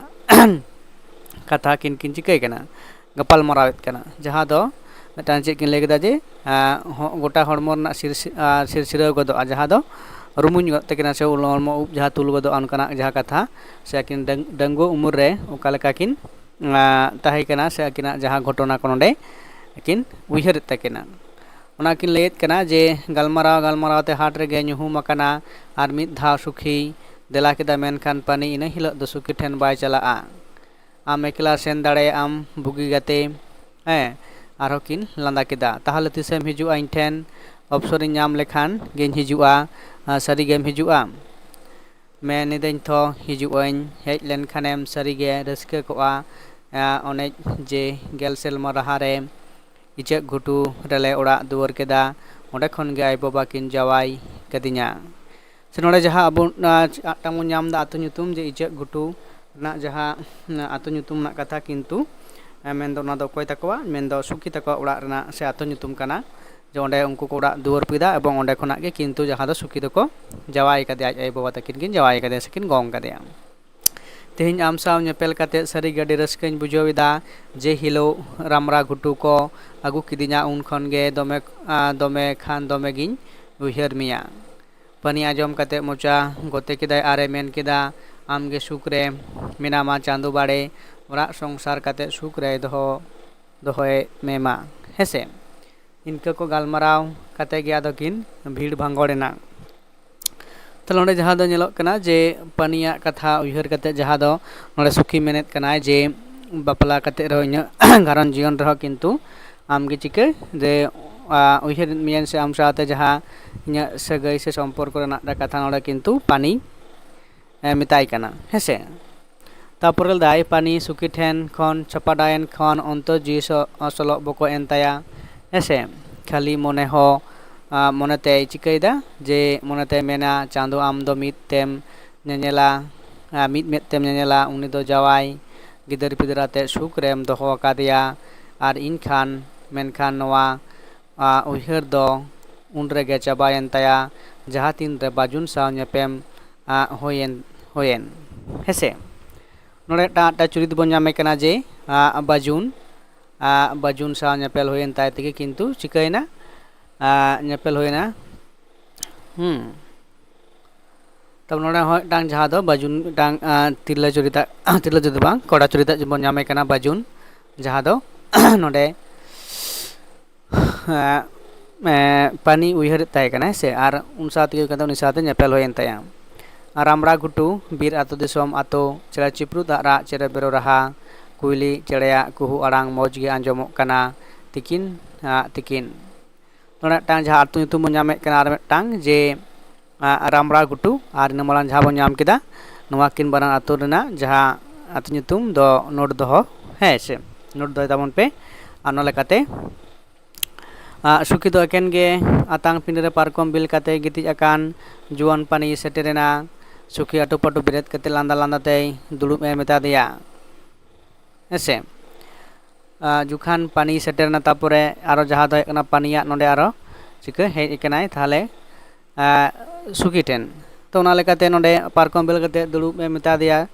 ᱠᱟᱛᱷᱟ ᱠᱤᱱ ᱠᱤᱱ ᱪᱤᱠᱟᱹᱭ ᱠᱟᱱᱟ, ᱜᱟᱯᱟᱞ ᱢᱟᱨᱟᱣᱮᱫ ᱠᱟᱱᱟ, ᱡᱟᱦᱟᱸ ᱫᱚ ᱢᱤᱫᱴᱟᱝ ᱪᱮᱫ ᱠᱤᱱ ᱞᱟᱹᱭ ᱠᱮᱫᱟ ᱡᱮ, ᱟ, ᱦᱚ-, ᱜᱚᱴᱟ ᱦᱚᱲᱢᱚ ᱨᱮᱱᱟᱜ ᱥᱤᱨ-, ᱟ, ᱥᱤᱨᱥᱤᱨᱟᱹᱣ ᱜᱚᱫᱚᱜᱼᱟ, ᱡᱟᱦᱟᱸ ᱫᱚ ᱨᱩᱢᱩᱧ ᱜᱚᱫ ᱛᱟᱹᱠᱤᱱᱟ ᱥᱮ ᱦᱚᱲᱢᱚ ᱩᱵ ᱡᱟᱦᱟᱸ ᱛᱩᱞ ᱜᱚᱫᱚᱜᱼᱟ ᱚᱱᱠᱟᱱᱟᱜ ᱡᱟᱦᱟᱸ ᱠᱟᱛᱷᱟ ᱥᱮ ᱟᱹᱠᱤᱱ ᱰᱟᱹᱝ-, ᱰᱟᱺᱜᱩᱣᱟᱹ ᱩᱢᱮᱨ ᱨᱮ ᱚᱠᱟ ᱞᱮᱠᱟ ᱠᱤᱱ, ᱟ, ᱛᱟᱦᱮᱸ ᱠᱟᱱᱟ ᱥᱮ ᱟᱹᱠᱤᱱᱟᱜ ᱡᱟᱦᱟᱸ ᱜᱷᱚᱴᱚᱱᱟ ᱠᱚ ᱱᱚᱰᱮ ᱠᱤᱱ ᱩᱭᱦᱟᱹᱨᱮᱫ ᱛᱟᱹᱠᱤᱱᱟ᱾ ᱚᱱᱟ ᱠᱤᱱ ᱞᱟᱹᱭᱮᱫ ᱠᱟᱱᱟ ᱡᱮ ᱜᱟᱞᱢᱟᱨᱟᱣ ᱜᱟᱞᱢᱟᱨᱟᱣ ᱛᱮ ᱦᱟᱴ ᱨᱮᱜᱮ ᱧᱩᱦᱩᱢ ᱟᱠᱟᱱᱟ ᱟᱨ ᱢᱤᱫ ᱫᱷᱟᱣ ᱥᱩᱠᱷᱤ ᱫᱮᱞᱟ ᱠᱮᱫᱟ, ᱢᱮᱱᱠᱷᱟᱱ ᱯᱟᱱᱤ ᱤᱱᱟᱹ ᱦᱤᱞᱳᱜ ᱫᱚ ᱥᱩᱠᱷᱤ ᱴᱷᱮᱱ ᱵᱟᱭ ᱪᱟᱞᱟᱜᱼᱟ᱾ ᱟᱢ ᱮᱠᱞᱟ ᱥᱮᱱ ᱫᱟᱲᱮᱭᱟᱜ ᱟᱢ ᱵᱩᱜᱤ ᱜᱟᱛᱮ᱾ ᱦᱮᱸ, ᱟᱨᱦᱚᱸ ᱠᱤᱱ ᱞᱟᱸᱫᱟ ᱠᱮᱫᱟ᱾ ᱛᱟᱦᱚᱞᱮ ᱛᱤᱥᱮᱢ ᱦᱤᱡᱩᱜᱼᱟ ᱤᱧ ᱴᱷᱮᱱ? ᱚᱯᱥᱚᱨᱤᱧ ᱧᱟᱢ ᱞᱮᱠᱷᱟᱱ ᱜᱤᱧ ᱦᱤᱡᱩᱜᱼᱟ᱾ ᱟ, ᱥᱟᱹᱨᱤ ᱜᱮᱢ ᱦᱤᱡᱩᱜᱼᱟ? ᱢᱮᱱ ᱤᱫᱟᱹᱧ ᱛᱷᱚ ᱦᱤᱡᱩᱜ ᱟᱹᱧ, ᱦᱮᱡ ᱞᱮᱱᱠᱷᱟᱱᱮᱢ ᱥᱟᱹᱨᱤ ᱜᱮ ᱨᱟᱹᱥᱠᱟᱹ ᱠᱚᱜᱼᱟ᱾ ᱟ, ᱚᱱᱮ ᱡᱮ ᱜᱮᱞ ᱥᱮᱨᱢᱟ ᱞᱟᱦᱟᱨᱮ ᱤᱪᱟᱹᱜ ᱜᱷᱩᱴᱩ ᱨᱮᱞᱮ ᱚᱲᱟᱜ ᱫᱩᱣᱟᱹᱨ ᱠᱮᱫᱟ, ᱚᱸᱰᱮ ᱠᱷᱚᱱ ᱜᱮ ᱟᱭᱳ ᱵᱟᱵᱟ ᱠᱤᱱ ᱡᱟᱶᱟᱭ ᱠᱟᱫᱤᱧᱟ᱾ ᱥᱮ ᱱᱚᱰᱮ ᱡᱟᱦᱟᱸ ᱟᱵᱚ, ᱟ, ᱢᱤᱫᱴᱟᱝ ᱵᱚᱱ ᱧᱟᱢ ᱮᱫᱟ ᱟᱹᱛᱩ ᱧᱩᱛᱩᱢ ᱡᱮ ᱤᱪᱟᱹᱜ ᱜᱷᱩᱴᱩ ᱨᱮᱱᱟᱜ ᱡᱟᱦᱟᱸ, ᱟ, ᱟᱹᱛᱩ ᱧᱩᱛᱩᱢ ᱨᱮᱱᱟᱜ ᱠᱟᱛᱷᱟ, ᱠᱤᱱᱛᱩ, ᱟ, ᱢᱮᱱᱫᱚ ᱚᱱᱟ ᱫᱚ ᱚᱠᱚᱭ ᱛᱟᱠᱚᱣᱟ? ᱢᱮᱱᱫᱚ ᱥᱩᱠᱷᱤ ᱛᱟᱠᱚᱣᱟᱜ ᱚᱲᱟᱜ ᱨᱮᱱᱟᱜ ᱥᱮ ᱟᱹᱛᱩ ᱧᱩᱛᱩᱢ ᱠᱟᱱᱟ᱾ ᱡᱮ ᱚᱸᱰᱮ ᱩᱱᱠᱩ ᱠᱚ ᱚᱲᱟᱜ ᱫᱩᱣᱟᱹᱨ ᱠᱮᱫᱟ ᱮᱵᱚᱝ ᱚᱸᱰᱮ ᱠᱷᱚᱱᱟᱜ ᱜᱮ ᱠᱤᱱᱛᱩ ᱡᱟᱦᱟᱸ ᱫᱚ ᱥᱩᱠᱷᱤ ᱫᱚᱠᱚ ᱡᱟᱶᱟᱭ ᱠᱟᱫᱮᱭᱟ, ᱟᱡ ᱟᱭᱳ ᱵᱟᱵᱟ ᱛᱟᱹᱠᱤᱱ ᱠᱤᱱ ᱡᱟᱶᱟᱭ ᱠᱟᱫᱮᱭᱟ ᱥᱮ ᱠᱤᱱ ᱜᱚᱝ ᱠᱟᱫᱮᱭᱟ᱾ ᱛᱮᱦᱮᱧ ᱟᱢ ᱥᱟᱶ ᱧᱮᱯᱮᱞ ᱠᱟᱛᱮ ᱥᱟᱹᱨᱤ ᱜᱮ ᱟᱹᱰᱤ ᱨᱟᱹᱥᱠᱟᱹᱧ ᱵᱩᱡᱷᱟᱹᱣ ᱮᱫᱟ᱾ ᱡᱮ ᱦᱤᱞᱳᱜ ᱨᱟᱢᱲᱟ ᱜᱷᱩᱴᱩ ᱠᱚ ᱟᱹᱜᱩ ᱠᱤᱫᱤᱧᱟ, ᱩᱱ ᱠᱷᱚᱱ ᱜᱮ ᱫᱚᱢᱮ, ᱟ, ᱫᱚᱢᱮ ᱠᱷᱟᱱ ᱫᱚᱢᱮ ᱜᱤᱧ ᱩᱭᱦᱟᱹᱨ ᱢᱮᱭᱟ᱾ ᱯᱟᱹᱱᱤ ᱟᱸᱡᱚᱢ ᱠᱟᱛᱮ ᱢᱚᱪᱟ ᱜᱚᱛᱮ ᱠᱮᱫᱟᱭ ᱟᱨᱮ ᱢᱮᱱ ᱠᱮᱫᱟ, "ᱟᱢ ᱜᱮ ᱥᱩᱠ ᱨᱮ ᱢᱮᱱᱟᱢᱟ ᱪᱟᱸᱫᱚ ᱵᱟᱲᱮ, ᱚᱲᱟᱜ ᱥᱚᱝᱥᱟᱨ ᱠᱟᱛᱮ ᱥᱩᱠ ᱨᱮᱭ ᱫᱚᱦᱚ, ᱫᱚᱦᱚᱭᱮᱫ ᱢᱮ ᱢᱟ, ᱦᱮᱸᱥᱮ?" ᱤᱱᱠᱟᱹ ᱠᱚ ᱜᱟᱞᱢᱟᱨᱟᱣ ᱠᱟᱛᱮ ᱜᱮ ᱟᱫᱚ ᱠᱤᱱ ᱵᱷᱤᱲ ᱵᱷᱟᱸᱜᱚᱲ ᱮᱱᱟ᱾ ᱛᱟᱦᱞᱮ ᱱᱚᱰᱮ ᱡᱟᱦᱟᱸ ᱫᱚ ᱧᱮᱞᱚᱜ ᱠᱟᱱᱟ ᱡᱮ ᱯᱟᱹᱱᱤᱭᱟᱜ ᱠᱟᱛᱷᱟ ᱩᱭᱦᱟᱹᱨ ᱠᱟᱛᱮ ᱡᱟᱦᱟᱸ ᱫᱚ ᱱᱚᱰᱮ ᱥᱩᱠᱷᱤ ᱢᱮᱱᱮᱫ ᱠᱟᱱᱟᱭ ᱡᱮ ᱵᱟᱯᱞᱟ ᱠᱟᱛᱮ ᱨᱮᱦᱚᱸ ᱤᱧᱟᱹᱜ ᱜᱷᱟᱨᱚᱸᱡᱽ ᱡᱤᱭᱚᱱ ᱨᱮᱦᱚᱸ ᱠᱤᱱᱛᱩ ᱟᱢᱜᱮ ᱪᱤᱠᱟᱹ ᱡᱮ, ᱟ, ᱩᱭᱦᱟᱹᱨᱮᱫ ᱢᱮᱭᱟᱧ ᱥᱮ ᱟᱢ ᱥᱟᱶᱛᱮ ᱡᱟᱦᱟᱸ ᱤᱧᱟᱹᱜ ᱥᱟᱹᱜᱟᱹᱭ ᱥᱮ ᱥᱚᱢᱯᱚᱨᱠᱚ ᱨᱮᱱᱟᱜ ᱠᱟᱛᱷᱟ ᱱᱚᱰᱮ ᱠᱤᱱᱛᱩ ᱯᱟᱹᱱᱤ ᱮ, ᱢᱮᱛᱟᱭ ᱠᱟᱱᱟ, ᱦᱮᱸᱥᱮ᱾ ᱛᱟᱯᱚᱨᱮ ᱞᱟᱹᱭᱫᱟᱭ, ᱯᱟᱱᱤ ᱥᱩᱠᱤ ᱴᱷᱮᱱ ᱠᱷᱚᱱ ᱪᱷᱟᱯᱟᱰᱟᱭᱮᱱ ᱠᱷᱚᱱ ᱚᱱᱛᱚᱨ ᱡᱤᱣᱤ ᱥᱚ-, ᱥᱚᱞᱚᱜ ᱵᱚᱠᱚ ᱮᱱ ᱛᱟᱭᱟ, ᱦᱮᱸᱥᱮ᱾ ᱠᱷᱟᱹᱞᱤ ᱢᱚᱱᱮ ᱦᱚᱸ, ᱟ, ᱢᱚᱱᱮᱛᱮᱭ ᱪᱤᱠᱟᱹᱭᱮᱫᱟ ᱡᱮ ᱢᱚᱱᱮᱛᱮᱭ ᱢᱮᱱᱟ, ᱪᱟᱸᱫᱚ ᱟᱢ ᱫᱚ ᱢᱤᱫ ᱛᱮᱢ ᱧᱮᱧᱮᱞᱟ, ᱟ, ᱢᱤᱫ ᱢᱮᱫ ᱛᱮᱢ ᱧᱮᱧᱮᱞᱟ, ᱩᱱᱤ ᱫᱚ ᱡᱟᱶᱟᱭ ᱜᱤᱫᱟᱹᱨ ᱯᱤᱫᱟᱹᱨ ᱟᱛᱮ ᱥᱩᱠ ᱨᱮᱢ ᱫᱚᱦᱚ ᱟᱠᱟᱫᱮᱭᱟ᱾ ᱟᱨ ᱤᱧ ᱠᱷᱟᱱ, ᱢᱮᱱᱠᱷᱟᱱ ᱱᱚᱣᱟ, ᱟ, ᱩᱭᱦᱟᱹᱨ ᱫᱚ ᱩᱱ ᱨᱮᱜᱮ ᱪᱟᱵᱟᱭᱮᱱ ᱛᱟᱭᱟ, ᱡᱟᱦᱟᱸ ᱛᱤᱱ ᱨᱮ ᱵᱟᱹᱡᱩᱱ ᱥᱟᱶ ᱧᱮᱯᱮᱞ, ᱟ, ᱦᱩᱭᱮᱱ, ᱦᱩᱭᱮᱱ, ᱦᱮᱸᱥᱮ᱾ ᱱᱚᱰᱮ ᱢᱤᱫᱴᱟᱝ, ᱢᱤᱫᱴᱟᱝ ᱪᱩᱨᱤᱛ ᱵᱚᱱ ᱧᱟᱢᱮ ᱠᱟᱱᱟ ᱡᱮ, ᱟ, ᱵᱟᱹᱡᱩᱱ, ᱟ, ᱵᱟᱹᱡᱩᱱ ᱥᱟᱶ ᱧᱮᱯᱮᱞ ᱦᱩᱭᱮᱱ ᱛᱟᱭ ᱛᱮᱜᱮ ᱠᱤᱱᱛᱩ ᱪᱤᱠᱟᱹᱭᱮᱱᱟ? ᱟ, ᱧᱮᱯᱮᱞ ᱦᱩᱭᱮᱱᱟ᱾ ᱦᱩᱸ᱾ ᱛᱟᱨᱯᱚᱨ ᱱᱚᱰᱮ ᱦᱚᱸ ᱢᱤᱫᱴᱟᱝ ᱡᱟᱦᱟᱸ ᱫᱚ ᱵᱟᱹᱡᱩᱱ ᱢᱤᱫᱴᱟᱝ, ᱟ, ᱛᱤᱨᱞᱟᱹ ᱪᱩᱨᱤᱛᱟᱜ, ᱛᱤᱨᱞᱟᱹ ᱪᱩᱨᱤᱛ ᱫᱚ ᱵᱟᱝ, ᱠᱚᱲᱟ ᱪᱩᱨᱤᱛᱟᱜ ᱵᱚᱱ ᱧᱟᱢᱮ ᱠᱟᱱᱟ ᱵᱟᱹᱡᱩᱱ, ᱡᱟᱦᱟᱸ ᱫᱚ ᱱᱚᱰᱮ, ᱮ, ᱮ, ᱯᱟᱱᱤ ᱩᱭᱦᱟᱹᱨᱮᱫ ᱛᱟᱦᱮᱸ ᱠᱟᱱᱟᱭ ᱥᱮ, ᱟᱨ ᱩᱱ ᱥᱟᱶ ᱛᱮᱜᱮ ᱦᱩᱭᱩᱜ ᱠᱟᱱ ᱛᱟᱭᱟ, ᱩᱱᱤ ᱥᱟᱶᱛᱮ ᱧᱮᱯᱮᱞ ᱦᱩᱭᱮᱱ ᱛᱟᱭᱟ᱾ ᱟᱨ ᱨᱟᱢᱲᱟ ᱜᱷᱩᱴᱩ, ᱵᱤᱨ ᱟᱹᱛᱩ ᱫᱤᱥᱚᱢ ᱟᱹᱛᱩ, ᱪᱮᱬᱮ ᱪᱤᱯᱨᱩᱫ ᱟᱜ ᱨᱟᱜ, ᱪᱮᱨᱚ ᱵᱮᱨᱚ ᱨᱟᱦᱟ, ᱠᱩᱭᱞᱤ ᱪᱮᱬᱮᱭᱟᱜ ᱠᱩᱦᱩ ᱟᱲᱟᱝ ᱢᱚᱡᱽ ᱜᱮ ᱟᱸᱡᱚᱢᱚᱜ ᱠᱟᱱᱟ ᱛᱤᱠᱤᱱ, ᱟ, ᱛᱤᱠᱤᱱ᱾ ᱱᱚᱰᱮ ᱢᱤᱫᱴᱟᱝ ᱡᱟᱦᱟᱸ ᱟᱹᱛᱩ ᱧᱩᱛᱩᱢ ᱵᱚᱱ ᱧᱟᱢᱮᱫ ᱠᱟᱱᱟ, ᱟᱨ ᱢᱤᱫᱴᱟᱝ ᱡᱮ, ᱟ, ᱨᱟᱢᱲᱟ ᱜᱷᱩᱴᱩ ᱟᱨ ᱤᱱᱟᱹ ᱢᱟᱲᱟᱝ ᱡᱟᱦᱟᱸ ᱵᱚᱱ ᱧᱟᱢ ᱠᱮᱫᱟ, ᱱᱚᱣᱟ ᱠᱤᱱ ᱵᱟᱱᱟᱨ ᱟᱹᱛᱩ ᱨᱮᱱᱟᱜ ᱡᱟᱦᱟᱸ ᱟᱹᱛᱩ ᱧᱩᱛᱩᱢ ᱫᱚ ᱱᱳᱴ ᱫᱚᱦᱚ, ᱦᱮᱸ ᱥᱮ, ᱱᱳᱴ ᱫᱚᱦᱚᱭ ᱛᱟᱵᱚᱱ ᱯᱮ᱾ ᱟᱨ ᱚᱱᱟ ᱞᱮᱠᱟᱛᱮ, ᱟ, ᱥᱩᱠᱷᱤ ᱫᱚ ᱮᱠᱮᱱ ᱜᱮ ᱟᱛᱟᱝ ᱯᱤᱸᱰᱟᱹ ᱨᱮ ᱯᱟᱨᱠᱚᱢ ᱵᱤᱞ ᱠᱟᱛᱮ ᱜᱤᱛᱤᱡ ᱟᱠᱟᱱ ᱡᱩᱣᱟᱹᱱ ᱯᱟᱱᱤᱭ ᱥᱮᱴᱮᱨᱮᱱᱟ᱾ ᱥᱩᱠᱷᱤ ᱟᱹᱴᱩ ᱯᱟᱹᱴᱩ ᱵᱮᱨᱮᱫ ᱠᱟᱛᱮ ᱞᱟᱸᱫᱟ ᱞᱟᱸᱫᱟ ᱛᱮᱭ ᱫᱩᱲᱩᱵ ᱮ ᱢᱮᱛᱟ ᱫᱮᱭᱟ, ᱦᱮᱸᱥᱮ᱾ ᱟ, ᱡᱚᱠᱷᱟᱱ ᱯᱟᱱᱤ ᱥᱮᱴᱮᱨᱮᱱᱟ, ᱛᱟᱯᱚᱨᱮ ᱟᱨᱚ ᱡᱟᱦᱟᱸ ᱫᱚ ᱦᱩᱭᱩᱜ ᱠᱟᱱᱟ ᱯᱟᱱᱤᱭᱟᱜ ᱱᱚᱰᱮ ᱟᱨᱚ ᱪᱤᱠᱟᱹ ᱦᱮᱡ ᱟᱠᱟᱱᱟᱭ ᱛᱟᱦᱚᱞᱮ, ᱟ, ᱥᱩᱠᱷᱤ ᱴᱷᱮᱱ᱾ ᱛᱚ ᱚᱱᱟ ᱞᱮᱠᱟᱛᱮ ᱱᱚᱰᱮ ᱯᱟᱨᱠᱚᱢ ᱵᱮᱞ ᱠᱟᱛᱮ ᱫᱩᱲᱩᱵ ᱮ ᱢᱮᱛᱟ ᱫᱮᱭᱟ,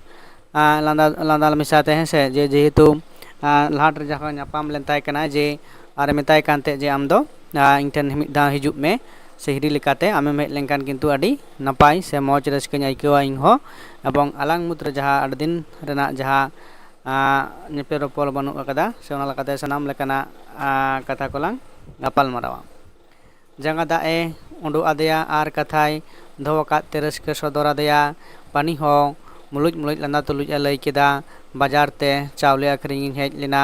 ᱟ, ᱞᱟᱸᱫᱟ, ᱞᱟᱸᱫᱟ ᱢᱮᱥᱟᱛᱮ, ᱦᱮᱸ ᱥᱮ, ᱡᱮ ᱡᱮᱦᱮᱛᱩ, ᱟ, ᱞᱟᱦᱟ ᱨᱮ ᱡᱟᱦᱟᱸ ᱧᱟᱯᱟᱢ ᱞᱮᱱ ᱛᱟᱦᱮᱸ ᱠᱟᱱᱟ ᱡᱮ, ᱟᱨᱮ ᱢᱮᱛᱟᱭ ᱠᱟᱱ ᱛᱟᱦᱮᱸᱫ ᱡᱮ ᱟᱢ ᱫᱚ, ᱟ, ᱤᱧ ᱴᱷᱮᱱ ᱢᱤᱫ ᱫᱷᱟᱣ ᱦᱤᱡᱩᱜ ᱢᱮ, ᱥᱮ ᱦᱤᱨᱤ ᱞᱮᱠᱟᱛᱮ ᱟᱢᱮᱢ ᱦᱮᱡ ᱞᱮᱱᱠᱷᱟᱱ ᱠᱤᱱᱛᱩ ᱟᱹᱰᱤ ᱱᱟᱯᱟᱭ ᱥᱮ ᱢᱚᱡᱽ ᱨᱟᱹᱥᱠᱟᱹᱧ ᱟᱹᱭᱠᱟᱹᱣᱟ ᱤᱧ ᱦᱚᱸ, ᱮᱵᱚᱝ ᱟᱞᱟᱝ ᱢᱩᱫᱽᱨᱮ ᱡᱟᱦᱟᱸ ᱟᱹᱰᱤ ᱫᱤᱱ ᱨᱮᱱᱟᱜ ᱡᱟᱦᱟᱸ, ᱟ, ᱧᱮᱯᱮᱞ ᱨᱚᱯᱚᱲ ᱵᱟᱹᱱᱩᱜ ᱟᱠᱟᱫᱟ, ᱥᱮ ᱚᱱᱟ ᱞᱮᱠᱟᱛᱮ ᱥᱟᱱᱟᱢ ᱞᱮᱠᱟᱱᱟᱜ, ᱟ, ᱠᱟᱛᱷᱟ ᱠᱚᱞᱟᱝ ᱜᱟᱯᱟᱞ ᱢᱟᱨᱟᱣᱟ᱾ ᱡᱟᱸᱜᱟ ᱫᱟᱜ ᱮ ᱩᱰᱩᱠ ᱟᱫᱮᱭᱟ ᱟᱨ ᱠᱟᱛᱷᱟᱭ ᱫᱚᱦᱚ ᱟᱠᱟᱫ ᱛᱮ ᱨᱟᱹᱥᱠᱟᱹ ᱥᱚᱫᱚᱨ ᱟᱫᱮᱭᱟ᱾ ᱯᱟᱱᱤ ᱦᱚᱸ ᱢᱩᱞᱩᱡ ᱢᱩᱞᱩᱡ ᱞᱟᱸᱫᱟ ᱛᱩᱞᱩᱡ ᱮ ᱞᱟᱹᱭ ᱠᱮᱫᱟ, "ᱵᱟᱡᱟᱨ ᱛᱮ ᱪᱟᱣᱞᱮ ᱟᱹᱠᱷᱨᱤᱧ ᱤᱧ ᱦᱮᱡ ᱞᱮᱱᱟ,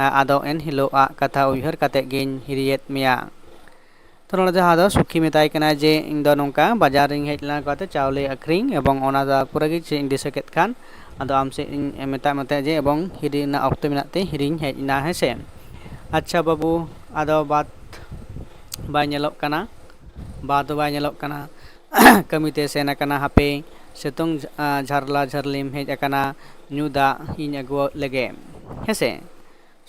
ᱟ-, ᱟᱫᱚ ᱮᱱ ᱦᱤᱞᱳᱜ ᱟᱜ ᱠᱟᱛᱷᱟ ᱩᱭᱦᱟᱹᱨ ᱠᱟᱛᱮ ᱜᱤᱧ ᱦᱤᱨᱤᱭᱮᱫ ᱢᱮᱭᱟ᱾" ᱛᱚ ᱱᱚᱰᱮ ᱡᱟᱦᱟᱸ ᱫᱚ ᱥᱩᱠᱷᱤ ᱢᱮᱛᱟᱭ ᱠᱟᱱᱟ ᱡᱮ, "ᱤᱧ ᱫᱚ ᱱᱚᱝᱠᱟ ᱵᱟᱡᱟᱨ ᱨᱤᱧ ᱦᱮᱡ ᱞᱮᱱᱟ ᱠᱟᱛᱮ ᱪᱟᱣᱞᱮ ᱟᱹᱠᱷᱨᱤᱧ, ᱮᱵᱚᱝ ᱚᱱᱟ ᱫᱚ ᱯᱩᱨᱟᱹ ᱜᱮ ᱪᱮᱫ ᱤᱧ ᱫᱤᱥᱟᱹ ᱠᱮᱫ ᱠᱷᱟᱱ, ᱟᱫᱚ ᱟᱢ ᱥᱮᱫ ᱤᱧ ᱢᱮᱛᱟᱜ ᱢᱮ ᱛᱟᱦᱮᱸᱫ ᱡᱮ, ᱮᱵᱚᱝ ᱦᱤᱨᱤ ᱨᱮᱱᱟᱜ ᱚᱠᱛᱚ ᱢᱮᱱᱟᱜ ᱛᱮ ᱦᱤᱨᱤᱧ ᱦᱮᱡ ᱮᱱᱟ, ᱦᱮᱸ ᱥᱮ?" ᱟᱪᱪᱷᱟ ᱵᱟᱹᱵᱩ, ᱟᱫᱚ ᱵᱟᱫ ᱵᱟᱭ ᱧᱮᱞᱚᱜ ᱠᱟᱱᱟ, ᱵᱟᱫ ᱵᱟᱭ ᱧᱮᱞᱚᱜ ᱠᱟᱱᱟ, ᱠᱟᱹᱢᱤ ᱛᱮ ᱥᱮᱱ ᱟᱠᱟᱱᱟ, ᱦᱟᱯᱮ ᱥᱤᱛᱩᱝ ᱡᱷ-, ᱟ, ᱡᱷᱟᱨᱞᱟ ᱡᱷᱟᱹᱨᱞᱤᱢ ᱦᱮᱡ ᱟᱠᱟᱱᱟ, ᱧᱩ ᱫᱟᱜ ᱤᱧ ᱟᱹᱜᱩᱣᱟᱜ ᱞᱮᱜᱮ, ᱦᱮᱸ ᱥᱮ?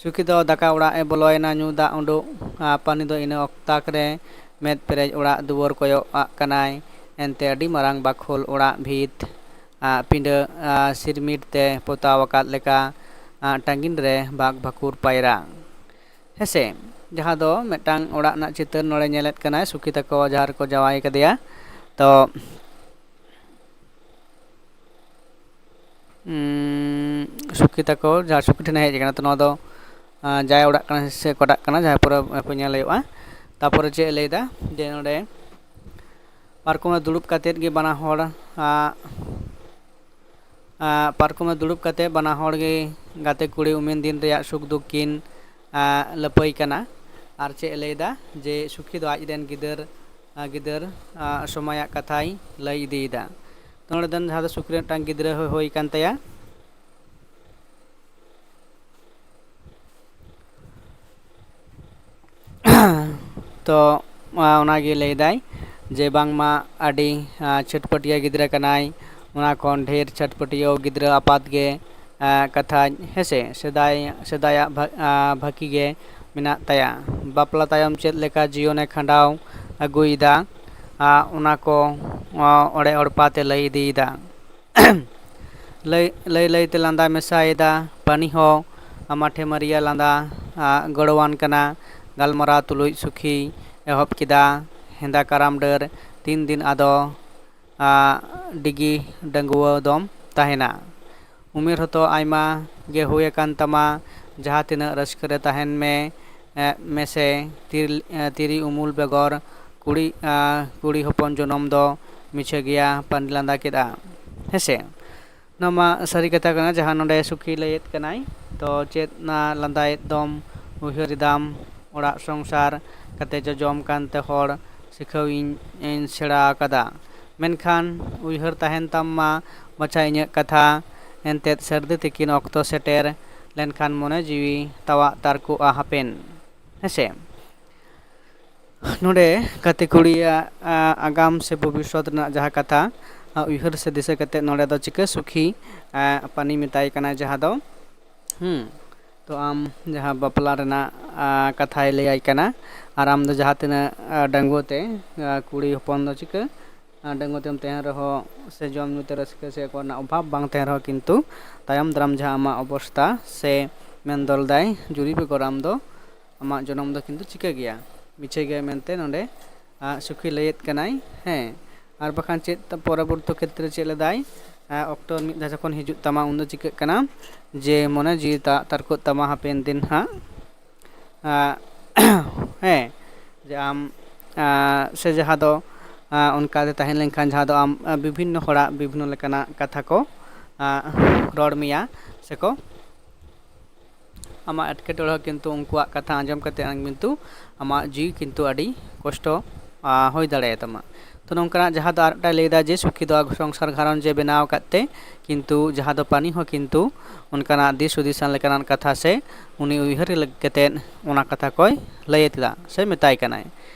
ᱥᱩᱠᱷᱤ ᱫᱚ ᱫᱟᱠᱟ ᱚᱲᱟᱜ ᱮ ᱵᱚᱞᱚᱭᱮᱱᱟ ᱧᱩ ᱫᱟᱜ ᱩᱰᱩᱠ, ᱟ, ᱯᱟᱱᱤ ᱫᱚ ᱤᱱᱟᱹ ᱚᱠᱛᱟᱠ ᱨᱮ ᱢᱮᱫ ᱯᱮᱨᱮᱡ ᱚᱲᱟᱜ ᱫᱩᱣᱟᱹᱨ ᱠᱚᱭᱚᱜ ᱟᱜ ᱠᱟᱱᱟᱭ᱾ ᱮᱱᱛᱮ ᱟᱹᱰᱤ ᱢᱟᱨᱟᱝ ᱵᱟᱠᱷᱳᱞ ᱚᱲᱟᱜ ᱵᱷᱤᱛ, ᱟ, ᱯᱤᱸᱰᱟᱹ, ᱟ, ᱥᱤᱨᱢᱤᱴ ᱛᱮ ᱯᱚᱛᱟᱣ ᱟᱠᱟᱫ ᱞᱮᱠᱟ, ᱟ, ᱴᱟᱺᱜᱤᱱ ᱨᱮ ᱵᱟᱜ ᱵᱷᱟᱹᱠᱩᱨ ᱯᱟᱭᱨᱟ᱾ ᱦᱮᱸᱥᱮ, ᱡᱟᱦᱟᱸ ᱫᱚ ᱢᱤᱫᱴᱟᱝ ᱚᱲᱟᱜ ᱨᱮᱱᱟᱜ ᱪᱤᱛᱟᱹᱨ ᱱᱚᱰᱮ ᱧᱮᱞᱮᱫ ᱠᱟᱱᱟᱭ, ᱥᱩᱠᱷᱤ ᱛᱟᱠᱚ ᱡᱟᱦᱟᱸ ᱨᱮᱠᱚ ᱡᱟᱶᱟᱭ ᱠᱟᱫᱮᱭᱟ᱾ ᱛᱚ, ᱩᱸ, ᱥᱩᱠᱷᱤ ᱛᱟᱠᱚ ᱡᱟᱦᱟᱸ ᱥᱩᱠᱷᱤ ᱴᱷᱮᱱᱮ ᱦᱮᱡ ᱟᱠᱟᱱᱟ, ᱛᱚ ᱱᱚᱣᱟ ᱫᱚ, ᱟᱸ, ᱡᱟᱶᱟᱭ ᱚᱲᱟᱜ ᱠᱟᱱᱟ ᱥᱮ ᱚᱠᱟᱴᱟᱜ ᱠᱟᱱᱟ, ᱡᱟᱦᱟᱸ ᱯᱚᱨᱮ ᱠᱚ ᱧᱮᱞ ᱦᱩᱭᱩᱜᱼᱟ᱾ ᱛᱟᱯᱚᱨᱮ ᱪᱮᱫ ᱮ ᱞᱟᱹᱭᱫᱟ ᱡᱮ ᱱᱚᱰᱮ ᱯᱟᱨᱠᱚᱢ ᱨᱮ ᱫᱩᱲᱩᱵ ᱠᱟᱛᱮᱫ ᱜᱮ ᱵᱟᱱᱟ ᱦᱚᱲ, ᱟᱸ, ᱟᱸ, ᱯᱟᱨᱠᱚᱢ ᱨᱮ ᱫᱩᱲᱩᱵ ᱠᱟᱛᱮᱫ ᱵᱟᱱᱟ ᱦᱚᱲ ᱜᱮ ᱜᱟᱛᱮ ᱠᱩᱲᱤ ᱩᱢᱮᱱ ᱫᱤᱱ ᱨᱮᱭᱟᱜ ᱥᱩᱠ ᱫᱩᱠ ᱠᱤᱱ, ᱟᱸ, ᱞᱟᱹᱯᱟᱹᱭ ᱠᱟᱱᱟ᱾ ᱟᱨ ᱪᱮᱫ ᱮ ᱞᱟᱹᱭᱫᱟ ᱡᱮ ᱥᱩᱠᱷᱤ ᱫᱚ ᱟᱡ ᱨᱮᱱ ᱜᱤᱫᱟᱹᱨ, ᱟᱸ, ᱜᱤᱫᱟᱹᱨ, ᱟᱸ, ᱥᱚᱢᱚᱭᱟᱜ ᱠᱟᱛᱷᱟᱭ ᱞᱟᱹᱭ ᱤᱫᱤᱭᱮᱫᱟ᱾ ᱛᱚ ᱱᱚᱰᱮ ᱫᱚ ᱡᱟᱦᱟᱸ ᱫᱚ ᱥᱩᱠᱷᱤ ᱨᱮᱱ ᱢᱤᱫᱴᱟᱝ ᱜᱤᱫᱽᱨᱟᱹ ᱦᱚᱸ ᱦᱩᱭ ᱠᱟᱱ ᱛᱟᱭᱟ᱾ ᱛᱚ, ᱟ, ᱚᱱᱟᱜᱮ ᱞᱟᱹᱭᱫᱟᱭ ᱡᱮ ᱵᱟᱝᱢᱟ ᱟᱹᱰᱤ, ᱟ, ᱪᱷᱟᱹᱴᱯᱟᱹᱴᱤᱭᱟᱹ ᱜᱤᱫᱽᱨᱟᱹ ᱠᱟᱱᱟᱭ, ᱚᱱᱟ ᱠᱷᱚᱱ ᱰᱷᱮᱨ ᱪᱷᱟᱹᱴᱯᱟᱹᱴᱤᱭᱟᱹ ᱜᱤᱫᱽᱨᱟᱹ ᱟᱯᱟᱛ ᱜᱮ, ᱟ, ᱠᱟᱛᱷᱟᱡ, ᱦᱮᱸᱥᱮ, ᱥᱮᱫᱟᱭ, ᱥᱮᱫᱟᱭᱟᱜ ᱵᱷᱟ-, ᱟ, ᱵᱷᱟᱹᱠᱤ ᱜᱮ ᱢᱮᱱᱟᱜ ᱛᱟᱭᱟ᱾ ᱵᱟᱯᱞᱟ ᱛᱟᱭᱚᱢ ᱪᱮᱫ ᱞᱮᱠᱟ ᱡᱤᱭᱚᱱᱮ ᱠᱷᱟᱸᱰᱟᱣ ᱟᱹᱜᱩᱭᱮᱫᱟ, ᱟ, ᱚᱱᱟ ᱠᱚ, ᱟ, ᱚᱲᱮ ᱚᱲᱯᱟ ᱛᱮ ᱞᱟᱹᱭ ᱤᱫᱤᱭᱮᱫᱟ᱾ ᱞᱟᱹᱭ, ᱞᱟᱹᱭ ᱞᱟᱹᱭᱛᱮ ᱞᱟᱸᱫᱟ ᱢᱮᱥᱟᱭᱮᱫᱟ ᱯᱟᱱᱤ ᱦᱚᱸ, ᱟᱢᱟᱴᱷᱮ ᱢᱟᱹᱨᱤᱭᱟ ᱞᱟᱸᱫᱟ, ᱟ, ᱜᱚᱲᱚᱣᱟᱱ ᱠᱟᱱᱟ᱾ ᱜᱟᱞᱢᱟᱨᱟᱣ ᱛᱩᱞᱩᱡ ᱥᱩᱠᱷᱤ ᱮᱦᱚᱵ ᱠᱮᱫᱟ, ᱦᱮᱸᱫᱟ ᱠᱟᱨᱟᱢ ᱰᱟᱹᱨ, ᱛᱤᱱ ᱫᱤᱱ ᱟᱫᱚ, ᱟ, ᱰᱤᱜᱤ ᱰᱟᱺᱜᱩᱣᱟᱹ ᱫᱚᱢ ᱛᱟᱦᱮᱱᱟ? ᱩᱢᱮᱨ ᱦᱚᱸᱛᱚ ᱟᱭᱢᱟ ᱜᱮ ᱦᱩᱭ ᱟᱠᱟᱱ ᱛᱟᱢᱟ, ᱡᱟᱦᱟᱸ ᱛᱤᱱᱟᱹᱜ ᱨᱟᱹᱥᱠᱟᱹ ᱨᱮ ᱛᱟᱦᱮᱱ ᱢᱮ, ᱮ, ᱢᱮᱥᱮ, ᱛᱤᱨ-, ᱮ, ᱛᱤᱨᱤ ᱩᱢᱩᱞ ᱵᱮᱜᱚᱨ ᱠᱩᱲᱤ, ᱟ, ᱠᱩᱲᱤ ᱦᱚᱯᱚᱱ ᱡᱚᱱᱚᱢ ᱫᱚ ᱢᱤᱪᱷᱟᱹ ᱜᱮᱭᱟ, ᱯᱟᱱᱤ ᱞᱟᱸᱫᱟ ᱠᱮᱫᱼᱟ᱾ ᱦᱮᱸᱥᱮ? ᱱᱚᱣᱟ ᱢᱟ ᱥᱟᱹᱨᱤ ᱠᱟᱛᱷᱟ ᱠᱟᱱᱟ, ᱡᱟᱦᱟᱸ ᱱᱚᱰᱮ ᱥᱩᱠᱷᱤ ᱞᱟᱹᱭᱮᱫ ᱠᱟᱱᱟᱭ᱾ ᱛᱚ ᱪᱮᱫ ᱚᱱᱟ ᱞᱟᱸᱫᱟᱭᱮᱫ ᱫᱚᱢ, ᱩᱭᱦᱟᱹᱨ ᱮᱫᱟᱢ ᱚᱲᱟᱜ ᱥᱚᱝᱥᱟᱨ, ᱠᱟᱛᱮ ᱡᱚᱡᱚᱢ ᱠᱟᱱᱛᱮ ᱦᱚᱲ ᱥᱤᱠᱷᱟᱹᱣ ᱤᱧ, ᱤᱧ ᱥᱮᱬᱟ ᱟᱠᱟᱫᱟ᱾ ᱢᱮᱱᱠᱷᱟᱱ ᱩᱭᱦᱟᱹᱨ ᱛᱟᱦᱮᱱ ᱛᱟᱢ ᱢᱟ ᱵᱟᱪᱷᱟ ᱤᱧᱟᱹᱜ ᱠᱟᱛᱷᱟ, ᱮᱱᱛᱮᱫ ᱥᱟᱹᱨᱫᱤ ᱛᱤᱠᱤᱱ ᱚᱠᱛᱚ ᱥᱮᱴᱮᱨ ᱞᱮᱱᱠᱷᱟᱱ ᱢᱚᱱᱮ ᱡᱤᱣᱤ ᱛᱟᱣᱟᱜ ᱛᱟᱨᱠᱚᱜᱼᱟ ᱦᱟᱯᱮᱱ᱾ ᱦᱮᱸᱥᱮ? ᱱᱚᱰᱮ ᱜᱟᱛᱮ ᱠᱩᱲᱤᱭᱟᱜ, ᱟ, ᱟᱜᱟᱢ ᱥᱮ ᱵᱷᱚᱵᱤᱥᱥᱚᱛ ᱨᱮᱱᱟᱜ ᱡᱟᱦᱟᱸ ᱠᱟᱛᱷᱟ, ᱟ, ᱩᱭᱦᱟᱹᱨ ᱥᱮ ᱫᱤᱥᱟᱹ ᱠᱟᱛᱮ ᱱᱚᱰᱮ ᱫᱚ ᱪᱤᱠᱟᱹ ᱥᱩᱠᱷᱤ, ᱟ, ᱯᱟᱱᱤ ᱢᱮᱛᱟᱭ ᱠᱟᱱᱟ ᱡᱟᱦᱟᱸ ᱫᱚ, ᱦᱩᱸ, ᱛᱚ ᱟᱢ ᱡᱟᱦᱟᱸ ᱵᱟᱯᱞᱟ ᱨᱮᱱᱟᱜ, ᱟ, ᱠᱟᱛᱷᱟᱭ ᱞᱟᱹᱭᱟᱭ ᱠᱟᱱᱟ, ᱟᱨ ᱟᱢ ᱫᱚ ᱡᱟᱦᱟᱸ ᱛᱤᱱᱟᱹᱜ, ᱟ, ᱰᱟᱺᱜᱩᱣᱟᱹ ᱛᱮ, ᱟ, ᱠᱩᱲᱤ ᱦᱚᱯᱚᱱ ᱫᱚ ᱪᱤᱠᱟᱹ, ᱟ, ᱰᱟᱺᱜᱩᱣᱟᱹ ᱛᱮᱢ ᱛᱟᱦᱮᱱ ᱨᱮᱦᱚᱸ ᱥᱮ ᱡᱚᱢ ᱧᱩ ᱛᱮ ᱨᱟᱹᱥᱠᱟᱹ ᱥᱮ ᱚᱠᱚᱭ ᱨᱮᱱᱟᱜ ᱚᱵᱷᱟᱵᱽ ᱵᱟᱝ ᱛᱟᱦᱮᱱ ᱨᱮᱦᱚᱸ, ᱠᱤᱱᱛᱩ ᱛᱟᱭᱚᱢ ᱫᱟᱨᱟᱢ ᱡᱟᱦᱟᱸ ᱟᱢᱟᱜ ᱚᱵᱚᱥᱛᱟ ᱥᱮ ᱢᱮᱱ ᱫᱚᱞ ᱫᱟᱭ ᱡᱩᱨᱤ ᱵᱮᱜᱚᱨ ᱟᱢ ᱫᱚ ᱟᱢᱟᱜ ᱡᱚᱱᱚᱢ ᱫᱚ ᱠᱤᱱᱛᱩ ᱪᱤᱠᱟᱹ ᱜᱮᱭᱟ, ᱢᱤᱪᱷᱟᱹ ᱜᱮᱭᱟ ᱢᱮᱱᱛᱮ ᱱᱚᱰᱮ, ᱟ, ᱥᱩᱠᱷᱤ ᱞᱟᱹᱭᱮᱫ ᱠᱟᱱᱟᱭ᱾ ᱦᱮᱸ, ᱟᱨ ᱵᱟᱠᱷᱟᱱ ᱪᱮᱫ ᱯᱚᱨᱚᱵᱚᱨᱛᱤ ᱠᱷᱮᱛᱨᱮ ᱪᱮᱫ ᱞᱮᱫᱟᱭ, ᱟ, ᱚᱠᱛᱚ ᱢᱤᱫ ᱫᱷᱟᱣ ᱡᱚᱠᱷᱚᱱ ᱦᱤᱡᱩᱜ ᱛᱟᱢᱟ, ᱩᱱᱫᱚ ᱪᱤᱠᱟᱹᱜ ᱠᱟᱱᱟ ᱡᱮ ᱢᱚᱱᱮ ᱡᱤᱣᱤ ᱛᱟᱜ ᱛᱟᱨᱠᱚᱜ ᱛᱟᱢᱟ ᱦᱟᱯᱮᱱ ᱫᱤᱱ ᱦᱟᱸᱜ᱾ ᱟ, ᱦᱮᱸ, ᱡᱮ ᱟᱢ, ᱟ, ᱥᱮ ᱡᱟᱦᱟᱸ ᱫᱚ, ᱟ, ᱚᱱᱠᱟ ᱛᱮ ᱛᱟᱦᱮᱸ ᱞᱮᱱᱠᱷᱟᱱ ᱡᱟᱦᱟᱸ ᱫᱚ ᱟᱢ, ᱟ, ᱵᱤᱵᱷᱤᱱᱱᱚ ᱦᱚᱲᱟᱜ ᱵᱤᱵᱷᱤᱱᱱᱚ ᱞᱮᱠᱟᱱᱟᱜ ᱠᱟᱛᱷᱟ ᱠᱚ, ᱟ, ᱨᱚᱲ ᱢᱮᱭᱟ ᱥᱮᱠᱚ ᱟᱢᱟᱜ ᱮᱴᱠᱮᱴᱚᱬᱮ ᱦᱚᱸ ᱠᱤᱱᱛᱩ ᱩᱱᱠᱩᱣᱟᱜ ᱠᱟᱛᱷᱟ ᱟᱸᱡᱚᱢ ᱠᱟᱛᱮ ᱟᱢ ᱠᱤᱱᱛᱩ ᱟᱢᱟᱜ ᱡᱤᱣᱤ ᱠᱤᱱᱛᱩ ᱟᱹᱰᱤ ᱠᱚᱥᱴᱚ, ᱟ, ᱦᱩᱭ ᱫᱟᱲᱮᱭᱟᱛᱟᱢᱟ᱾ ᱛᱚ ᱱᱚᱝᱠᱟᱱᱟᱜ ᱡᱟᱦᱟᱸ ᱫᱚ ᱟᱨ ᱢᱤᱫᱴᱟᱝ ᱞᱟᱹᱭᱫᱟ ᱡᱮ ᱥᱩᱠᱷᱤ ᱫᱚ ᱥᱚᱝᱥᱟᱨ ᱜᱷᱟᱨᱚᱸᱡᱽ ᱮ ᱵᱮᱱᱟᱣ ᱟᱠᱟᱫ ᱛᱮ ᱠᱤᱱᱛᱩ ᱡᱟᱦᱟᱸ ᱫᱚ ᱯᱟᱱᱤ ᱦᱚᱸ ᱠᱤᱱᱛᱩ ᱚᱱᱠᱟᱱᱟᱜ ᱫᱤᱥ ᱦᱩᱫᱤᱥᱟᱱ ᱞᱮᱠᱟᱱᱟᱜ ᱠᱟᱛᱷᱟ ᱥᱮ ᱩᱱᱤ ᱩᱭᱦᱟᱹᱨ ᱠᱟᱛᱮᱫ ᱚᱱᱟ ᱠᱟᱛᱷᱟ ᱠᱚᱭ ᱞᱟᱹᱭ ᱮᱫᱟ ᱥᱮ ᱢᱮᱛᱟᱭ ᱠᱟᱱᱟᱭ᱾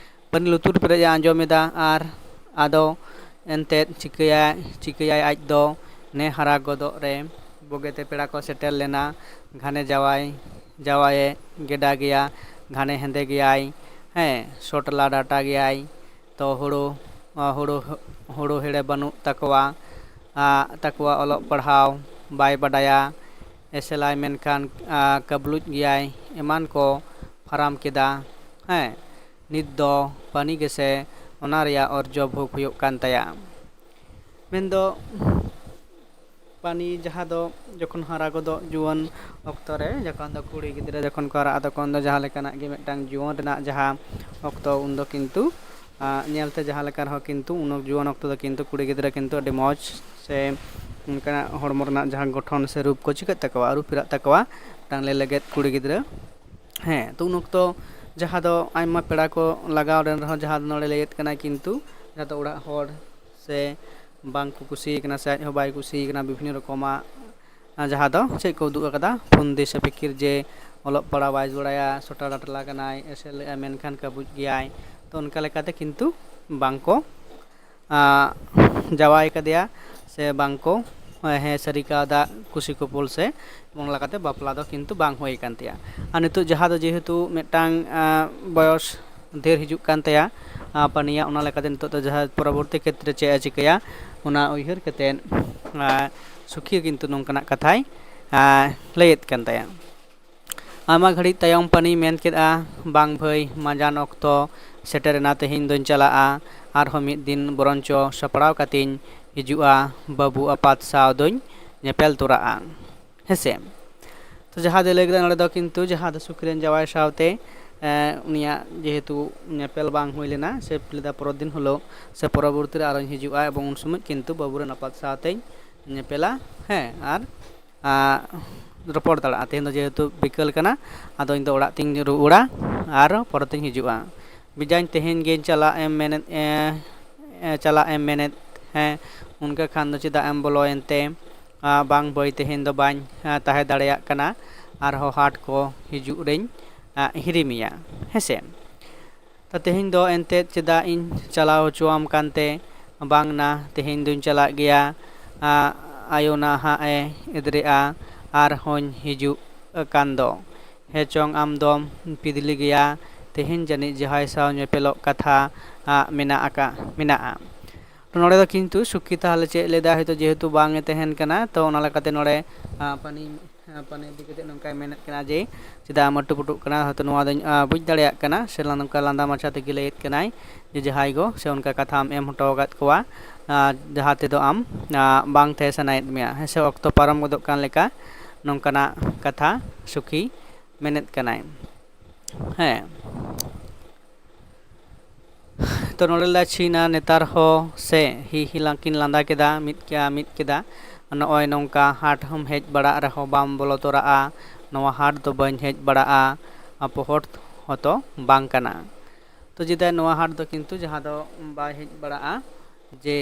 ᱯᱟᱱᱤ ᱞᱩᱛᱩᱨ ᱯᱮᱨᱮᱡ ᱮ ᱟᱸᱡᱚᱢ ᱮᱫᱟ ᱟᱨ ᱟᱫᱚ ᱮᱱᱛᱮᱫ ᱪᱤᱠᱟᱹᱭᱟᱭ, ᱪᱤᱠᱟᱹᱭᱟᱭ ᱟᱡ ᱫᱚ ᱱᱮ ᱦᱟᱨᱟ ᱜᱚᱫᱚᱜ ᱨᱮ ᱵᱩᱜᱤᱛᱮ ᱯᱮᱲᱟ ᱠᱚ ᱥᱮᱴᱮᱨ ᱞᱮᱱᱟ᱾ ᱜᱷᱟᱱᱮ ᱡᱟᱶᱟᱭ, ᱡᱟᱶᱟᱭᱮ ᱜᱮᱰᱟ ᱜᱮᱭᱟ, ᱜᱷᱟᱱᱮ ᱦᱮᱸᱫᱮ ᱜᱮᱭᱟᱭ, ᱦᱮᱸ, ᱥᱚᱴᱞᱟ ᱰᱟᱴᱟ ᱜᱮᱭᱟᱭ᱾ ᱛᱚ ᱦᱩᱲᱩ, ᱦᱩᱲᱩ, ᱦᱩᱲᱩ ᱦᱮᱲᱮ ᱵᱟᱹᱱᱩᱜ ᱛᱟᱠᱚᱣᱟ, ᱟ, ᱛᱟᱠᱚᱣᱟ ᱚᱞᱚᱜ ᱯᱟᱲᱦᱟᱣ ᱵᱟᱭ ᱵᱟᱰᱟᱭᱟ, ᱮᱥᱮᱞᱟᱭ ᱢᱮᱱᱠᱷᱟᱱ, ᱟ, ᱠᱟᱹᱵᱞᱩᱡ ᱜᱮᱭᱟᱭ, ᱮᱢᱟᱱ ᱠᱚ ᱯᱷᱟᱨᱟᱢ ᱠᱮᱫᱟ᱾ ᱦᱮᱸ, ᱱᱤᱛ ᱫᱚ ᱯᱟᱱᱤ ᱜᱮᱥᱮ ᱚᱱᱟ ᱨᱮᱭᱟᱜ ᱚᱨᱡᱚ ᱵᱷᱳᱜᱽ ᱦᱩᱭᱩᱜ ᱠᱟᱱ ᱛᱟᱭᱟ᱾ ᱢᱮᱱᱫᱚ ᱯᱟᱱᱤ ᱡᱟᱦᱟᱸ ᱫᱚ ᱡᱚᱠᱷᱚᱱ ᱦᱟᱨᱟ ᱜᱚᱫᱚᱜ ᱡᱩᱣᱟᱹᱱ ᱚᱠᱛᱚ ᱨᱮ, ᱡᱚᱠᱷᱚᱱ ᱫᱚ ᱠᱩᱲᱤ ᱜᱤᱫᱽᱨᱟᱹ ᱡᱚᱠᱷᱚᱱ ᱠᱚ ᱦᱟᱨᱟᱜᱼᱟ, ᱛᱚᱠᱷᱚᱱ ᱫᱚ ᱡᱟᱦᱟᱸ ᱞᱮᱠᱟᱱᱟᱜ ᱜᱮ ᱢᱤᱫᱴᱟᱝ ᱡᱩᱣᱟᱹᱱ ᱨᱮᱱᱟᱜ ᱡᱟᱦᱟᱸ ᱚᱠᱛᱚ, ᱩᱱᱫᱚ ᱠᱤᱱᱛᱩ, ᱟ, ᱧᱮᱞᱛᱮ ᱡᱟᱦᱟᱸ ᱞᱮᱠᱟ ᱨᱮᱦᱚᱸ ᱠᱤᱱᱛᱩ ᱩᱱ ᱡᱩᱣᱟᱹᱱ ᱚᱠᱛᱚ ᱫᱚ ᱠᱤᱱᱛᱩ ᱠᱩᱲᱤ ᱜᱤᱫᱽᱨᱟᱹ ᱠᱤᱱᱛᱩ ᱟᱹᱰᱤ ᱢᱚᱡᱽ ᱥᱮ ᱚᱱᱠᱟᱱᱟᱜ ᱦᱚᱲᱢᱚ ᱨᱮᱱᱟᱜ ᱡᱟᱦᱟᱸ ᱜᱚᱴᱷᱚᱱ ᱥᱮ ᱨᱩᱯ ᱠᱚ ᱪᱤᱠᱟᱹᱜ ᱛᱟᱠᱚᱣᱟ, ᱟᱹᱨᱩ ᱯᱷᱮᱨᱟᱜ ᱛᱟᱠᱚᱣᱟ ᱢᱤᱫᱴᱟᱝ ᱞᱟᱹᱭ ᱞᱟᱹᱜᱤᱫ ᱠᱩᱲᱤ ᱜᱤᱫᱽᱨᱟᱹ᱾ ᱦᱮᱸ, ᱛᱚ ᱩᱱ ᱚᱠᱛᱚ ᱡᱟᱦᱟᱸ ᱫᱚ ᱟᱭᱢᱟ ᱯᱮᱲᱟ ᱠᱚ ᱞᱟᱜᱟᱣ ᱞᱮᱱ ᱨᱮᱦᱚᱸ, ᱡᱟᱦᱟᱸ ᱫᱚ ᱱᱚᱰᱮ ᱞᱟᱹᱭᱮᱫ ᱠᱟᱱᱟᱭ ᱠᱤᱱᱛᱩ ᱡᱟᱦᱟᱸ ᱫᱚ ᱚᱲᱟᱜ ᱦᱚᱲ ᱥᱮ ᱵᱟᱝ ᱠᱚ ᱠᱩᱥᱤ ᱠᱟᱱᱟ ᱥᱮ ᱟᱡ ᱦᱚᱸ ᱵᱟᱭ ᱠᱩᱥᱤ ᱠᱟᱱᱟ, ᱵᱤᱵᱷᱤᱱᱱᱚ ᱨᱚᱠᱚᱢᱟᱜ ᱟᱨ ᱡᱟᱦᱟᱸ ᱫᱚ ᱪᱮᱫ ᱠᱚ ᱩᱫᱩᱜ ᱟᱠᱟᱫᱟ, ᱯᱷᱩᱱᱫᱤ ᱥᱮ ᱯᱷᱤᱠᱤᱨ ᱡᱮ ᱚᱞᱚᱜ ᱯᱟᱲᱦᱟᱣ ᱵᱟᱭ ᱵᱟᱲᱟᱭᱟ, ᱥᱚᱴᱟ ᱰᱟᱴᱞᱟ ᱠᱟᱱᱟᱭ, ᱮᱥᱮᱫ ᱞᱮᱫᱼᱟ ᱢᱮᱱᱠᱷᱟᱱ ᱠᱟᱹᱵᱩᱡ ᱜᱮᱭᱟᱭ᱾ ᱛᱚ ᱚᱱᱠᱟ ᱞᱮᱠᱟᱛᱮ ᱠᱤᱱᱛᱩ ᱵᱟᱝ ᱠᱚ ᱟᱸ, ᱡᱟᱶᱟᱭ ᱠᱟᱫᱮᱭᱟ ᱥᱮ ᱵᱟᱝ ᱠᱚ ᱦᱮᱸ ᱥᱟᱹᱨᱤ ᱠᱟᱣᱫᱟ ᱠᱩᱥᱤ ᱠᱩᱯᱩᱞ ᱥᱮ ᱚᱱᱟ ᱞᱮᱠᱟᱛᱮ ᱵᱟᱯᱞᱟ ᱫᱚ ᱠᱤᱱᱛᱩ ᱵᱟᱝ ᱦᱩᱭ ᱟᱠᱟᱱ ᱛᱟᱭᱟ᱾ ᱟᱨ ᱱᱤᱛᱚᱜ ᱡᱟᱦᱟᱸ ᱫᱚ ᱡᱮᱦᱮᱛᱩ ᱢᱤᱫᱴᱟᱝ ᱟᱸ, ᱵᱚᱭᱚᱥ ᱰᱷᱮᱨ ᱦᱤᱡᱩᱜ ᱠᱟᱱ ᱛᱟᱭᱟ ᱟᱸ, ᱯᱟᱹᱱᱤᱭᱟ, ᱚᱱᱟ ᱞᱮᱠᱟᱛᱮ ᱱᱤᱛᱚᱜ ᱫᱚ ᱡᱟᱦᱟᱸ ᱯᱚᱨᱚᱵᱚᱨᱛᱤ ᱠᱷᱮᱛᱨᱮ ᱪᱮᱫ ᱮ ᱪᱤᱠᱟᱹᱭᱟ, ᱚᱱᱟ ᱩᱭᱦᱟᱹᱨ ᱠᱟᱛᱮᱫ ᱟᱸ, ᱥᱩᱠᱷᱤ ᱠᱤᱱᱛᱩ ᱱᱚᱝᱠᱟᱱᱟᱜ ᱠᱟᱛᱷᱟᱭ ᱟᱸ, ᱞᱟᱹᱭᱮᱫ ᱠᱟᱱ ᱛᱟᱭᱟ᱾ ᱟᱭᱢᱟ ᱜᱷᱟᱹᱲᱤᱡ ᱛᱟᱭᱚᱢ ᱯᱟᱹᱱᱤᱭ ᱢᱮᱱ ᱠᱮᱫᱼᱟ, "ᱵᱟᱝ ᱵᱷᱟᱹᱭ, ᱢᱟᱸᱡᱟᱱ ᱚᱠᱛᱚ ᱥᱮᱴᱮᱨᱮᱱᱟ, ᱛᱮᱦᱮᱧ ᱫᱚᱧ ᱪᱟᱞᱟᱜᱼᱟ, ᱟᱨᱦᱚᱸ ᱢᱤᱫ ᱫᱤᱱ ᱵᱚᱨᱚᱱᱪᱚ ᱥᱟᱯᱲᱟᱣ ᱠᱟᱛᱮᱧ ᱦᱤᱡᱩᱜᱼᱟ, ᱵᱟᱹᱵᱩ ᱟᱯᱟᱛ ᱥᱟᱶ ᱫᱚᱧ ᱧᱮᱯᱮᱞ ᱛᱚᱨᱟᱜᱼᱟ", ᱦᱮᱸᱥᱮ᱾ ᱛᱚ ᱡᱟᱦᱟᱸ ᱫᱚᱭ ᱞᱟᱹᱭ ᱠᱮᱫᱟ ᱱᱚᱰᱮ ᱫᱚ ᱠᱤᱱᱛᱩ ᱡᱟᱦᱟᱸ ᱫᱚ ᱥᱩᱠᱨᱤ ᱨᱮᱱ ᱡᱟᱶᱟᱭ ᱥᱟᱶᱛᱮ ᱮᱸ, ᱩᱱᱤᱭᱟᱜ ᱡᱮᱦᱮᱛᱩ ᱧᱮᱯᱮᱞ ᱵᱟᱝ ᱦᱩᱭ ᱞᱮᱱᱟ, ᱥᱮ ᱞᱟᱹᱭᱫᱟ ᱯᱚᱨᱮᱨ ᱫᱤᱱ ᱦᱤᱞᱳᱜ ᱥᱮ ᱯᱚᱨᱚᱵᱚᱨᱛᱤ ᱨᱮ ᱟᱨᱚᱧ ᱦᱤᱡᱩᱜᱼᱟ ᱮᱵᱚᱝ ᱩᱱ ᱥᱚᱢᱚᱭ ᱠᱤᱱᱛᱩ ᱵᱟᱹᱵᱩ ᱨᱮᱱ ᱟᱯᱟᱛ ᱥᱟᱶᱛᱮᱧ ᱧᱮᱯᱮᱞᱟ, ᱦᱮᱸ, ᱟᱨ ᱟᱸ, ᱨᱚᱯᱚᱲ ᱫᱟᱲᱮᱭᱟᱜᱼᱟ᱾ ᱛᱮᱦᱮᱧ ᱫᱚ ᱡᱮᱦᱮᱛᱩ ᱵᱤᱠᱮᱞ ᱠᱟᱱᱟ, ᱟᱫᱚ ᱤᱧ ᱫᱚ ᱚᱲᱟᱜ ᱛᱤᱧ ᱨᱩᱣᱟᱹᱲᱟ ᱟᱨ ᱯᱚᱨᱮ ᱛᱤᱧ ᱦᱤᱡᱩᱜᱼᱟ᱾ ᱵᱮᱡᱟᱧ ᱛᱮᱦᱮᱧ ᱜᱮᱧ ᱪᱟᱞᱟᱜ ᱮᱢ ᱢᱮᱱᱮᱫ, ᱮ, ᱮ, ᱪᱟᱞᱟᱜ ᱮᱢ ᱢᱮᱱᱮᱫ, ᱦᱮᱸ, ᱚᱱᱠᱟ ᱠᱷᱟᱱ ᱫᱚ ᱪᱮᱫᱟᱜ ᱮᱢ ᱵᱚᱞᱚᱭᱮᱱ ᱛᱮ? ᱟᱸ, ᱵᱟᱝ ᱵᱷᱟᱹᱭ, ᱛᱮᱦᱮᱧ ᱫᱚ ᱵᱟᱹᱧ, ᱟᱸ, ᱛᱟᱦᱮᱸ ᱫᱟᱲᱮᱭᱟᱜ ᱠᱟᱱᱟ, ᱟᱨᱦᱚᱸ ᱦᱟᱴ ᱠᱚ ᱦᱤᱡᱩᱜ ᱨᱮᱧ, ᱟᱸ, ᱦᱤᱨᱤᱢᱮᱭᱟ, ᱦᱮᱸᱥᱮ᱾ ᱛᱚ ᱛᱮᱦᱮᱧ ᱫᱚ ᱮᱱᱛᱮᱫ ᱪᱮᱫᱟᱜ ᱤᱧ ᱪᱟᱞᱟᱣ ᱦᱚᱪᱚᱣᱟᱢ ᱠᱟᱱᱛᱮ? ᱵᱟᱝ ᱱᱟ, ᱛᱮᱦᱮᱧ ᱫᱚᱧ ᱪᱟᱞᱟᱜ ᱜᱮᱭᱟ᱾ ᱟᱸ, ᱟᱭᱳ ᱱᱟᱦᱟᱜ ᱮ ᱮᱫᱽᱨᱮᱜᱼᱟ, ᱟᱨᱦᱚᱸᱧ ᱦᱤᱡᱩᱜ ᱠᱟᱱ ᱫᱚ᱾ ᱦᱮᱸ ᱪᱚᱝ ᱟᱢ ᱫᱚᱢ ᱯᱤᱫᱽᱞᱤ ᱜᱮᱭᱟ, ᱛᱮᱦᱮᱧ ᱡᱟᱹᱱᱤᱡ ᱡᱟᱦᱟᱸᱭ ᱥᱟᱶ ᱧᱮᱯᱮᱞᱚᱜ ᱠᱟᱛᱷᱟ, ᱟᱸ, ᱢᱮᱱᱟᱜ ᱟᱠᱟᱫ, ᱢᱮᱱᱟᱜᱼᱟ᱾ ᱛᱚ ᱱᱚᱰᱮ ᱫᱚ ᱠᱤᱱᱛᱩ ᱥᱩᱠᱷᱤ ᱛᱟᱦᱚᱞᱮ ᱪᱮᱫ ᱞᱟᱹᱭᱫᱟ, ᱦᱚᱭᱛᱳ ᱡᱮᱦᱮᱛᱩ ᱵᱟᱝ ᱮ ᱛᱟᱦᱮᱱ ᱠᱟᱱᱟ, ᱛᱚ ᱚᱱᱟ ᱞᱮᱠᱟᱛᱮ ᱱᱚᱰᱮ, ᱟᱸ, ᱯᱟᱹᱱᱤ, ᱟᱸ, ᱯᱟᱹᱱᱤ ᱤᱫᱤ ᱠᱟᱛᱮ ᱱᱚᱝᱠᱟᱭ ᱢᱮᱱᱮᱫ ᱠᱟᱱᱟ ᱡᱮ, "ᱪᱮᱫᱟᱜ ᱮᱢ ᱟᱹᱴᱩ ᱯᱟᱹᱴᱩᱜ ᱠᱟᱱᱟ? ᱦᱚᱭᱛᱳ ᱱᱚᱣᱟ ᱫᱚᱧ, ᱟᱸ, ᱵᱩᱡᱽ ᱫᱟᱲᱮᱭᱟᱜ ᱠᱟᱱᱟ", ᱥᱮ ᱱᱚᱝᱠᱟ ᱞᱟᱸᱫᱟ ᱢᱟᱪᱷᱟ ᱛᱮᱜᱮ ᱞᱟᱹᱭᱮᱫ ᱠᱟᱱᱟᱭ ᱡᱮ, ᱡᱟᱦᱟᱸᱭ ᱜᱚ ᱥᱮ ᱚᱱᱠᱟ ᱠᱟᱛᱷᱟᱢ ᱮᱢ ᱦᱚᱴᱚ ᱟᱠᱟᱫ ᱠᱚᱣᱟ, ᱟᱸ, ᱡᱟᱦᱟᱸ ᱛᱮᱫᱚ ᱟᱢ, ᱟᱸ, ᱵᱟᱝ ᱛᱟᱦᱮᱸ ᱥᱟᱱᱟᱭᱮᱫ ᱢᱮᱭᱟ, ᱦᱮᱸ ᱥᱮ, ᱚᱠᱛᱚ ᱯᱟᱨᱚᱢ ᱜᱚᱫᱚᱜ ᱠᱟᱱ ᱞᱮᱠᱟ, ᱱᱚᱝᱠᱟᱱᱟᱜ ᱠᱟᱛᱷᱟ ᱥᱩᱠᱷᱤ ᱢᱮᱱᱮᱫ ᱠᱟᱱᱟᱭ᱾ ᱦᱮᱸ᱾ ᱛᱚ ᱱᱚᱰᱮ ᱞᱮ ᱪᱷᱤᱱᱟ, ᱱᱮᱛᱟᱨ ᱦᱚᱸ ᱥᱮ ᱦᱤ ᱦᱤ ᱞᱟᱝ ᱠᱤᱱ ᱞᱟᱸᱫᱟ ᱠᱮᱫᱟ, ᱢᱤᱫ ᱠᱮ-, ᱢᱤᱫ ᱠᱮᱫᱟ᱾ "ᱱᱚᱜᱼᱚᱭ ᱱᱚᱝᱠᱟ ᱦᱟᱴ ᱦᱚᱸᱢ ᱦᱮᱡ ᱵᱟᱲᱟᱜ ᱨᱮᱦᱚᱸ ᱵᱟᱢ ᱵᱚᱞᱚ ᱛᱚᱨᱟᱜᱼᱟ, ᱱᱚᱣᱟ ᱦᱟᱴ ᱫᱚ ᱵᱟᱹᱧ ᱦᱮᱡ ᱵᱟᱲᱟᱜᱼᱟ, ᱟᱨ ᱯᱚᱦᱚᱴ ᱦᱚᱸᱛᱚ ᱵᱟᱝ ᱠᱟᱱᱟ᱾ ᱛᱚ ᱡᱮᱫᱟᱭ ᱱᱚᱣᱟ ᱦᱟᱴ ᱫᱚ ᱠᱤᱱᱛᱩ ᱡᱟᱦᱟᱸ ᱫᱚ ᱵᱟᱭ ᱦᱮᱡ ᱵᱟᱲᱟᱜᱼᱟ, ᱡᱮ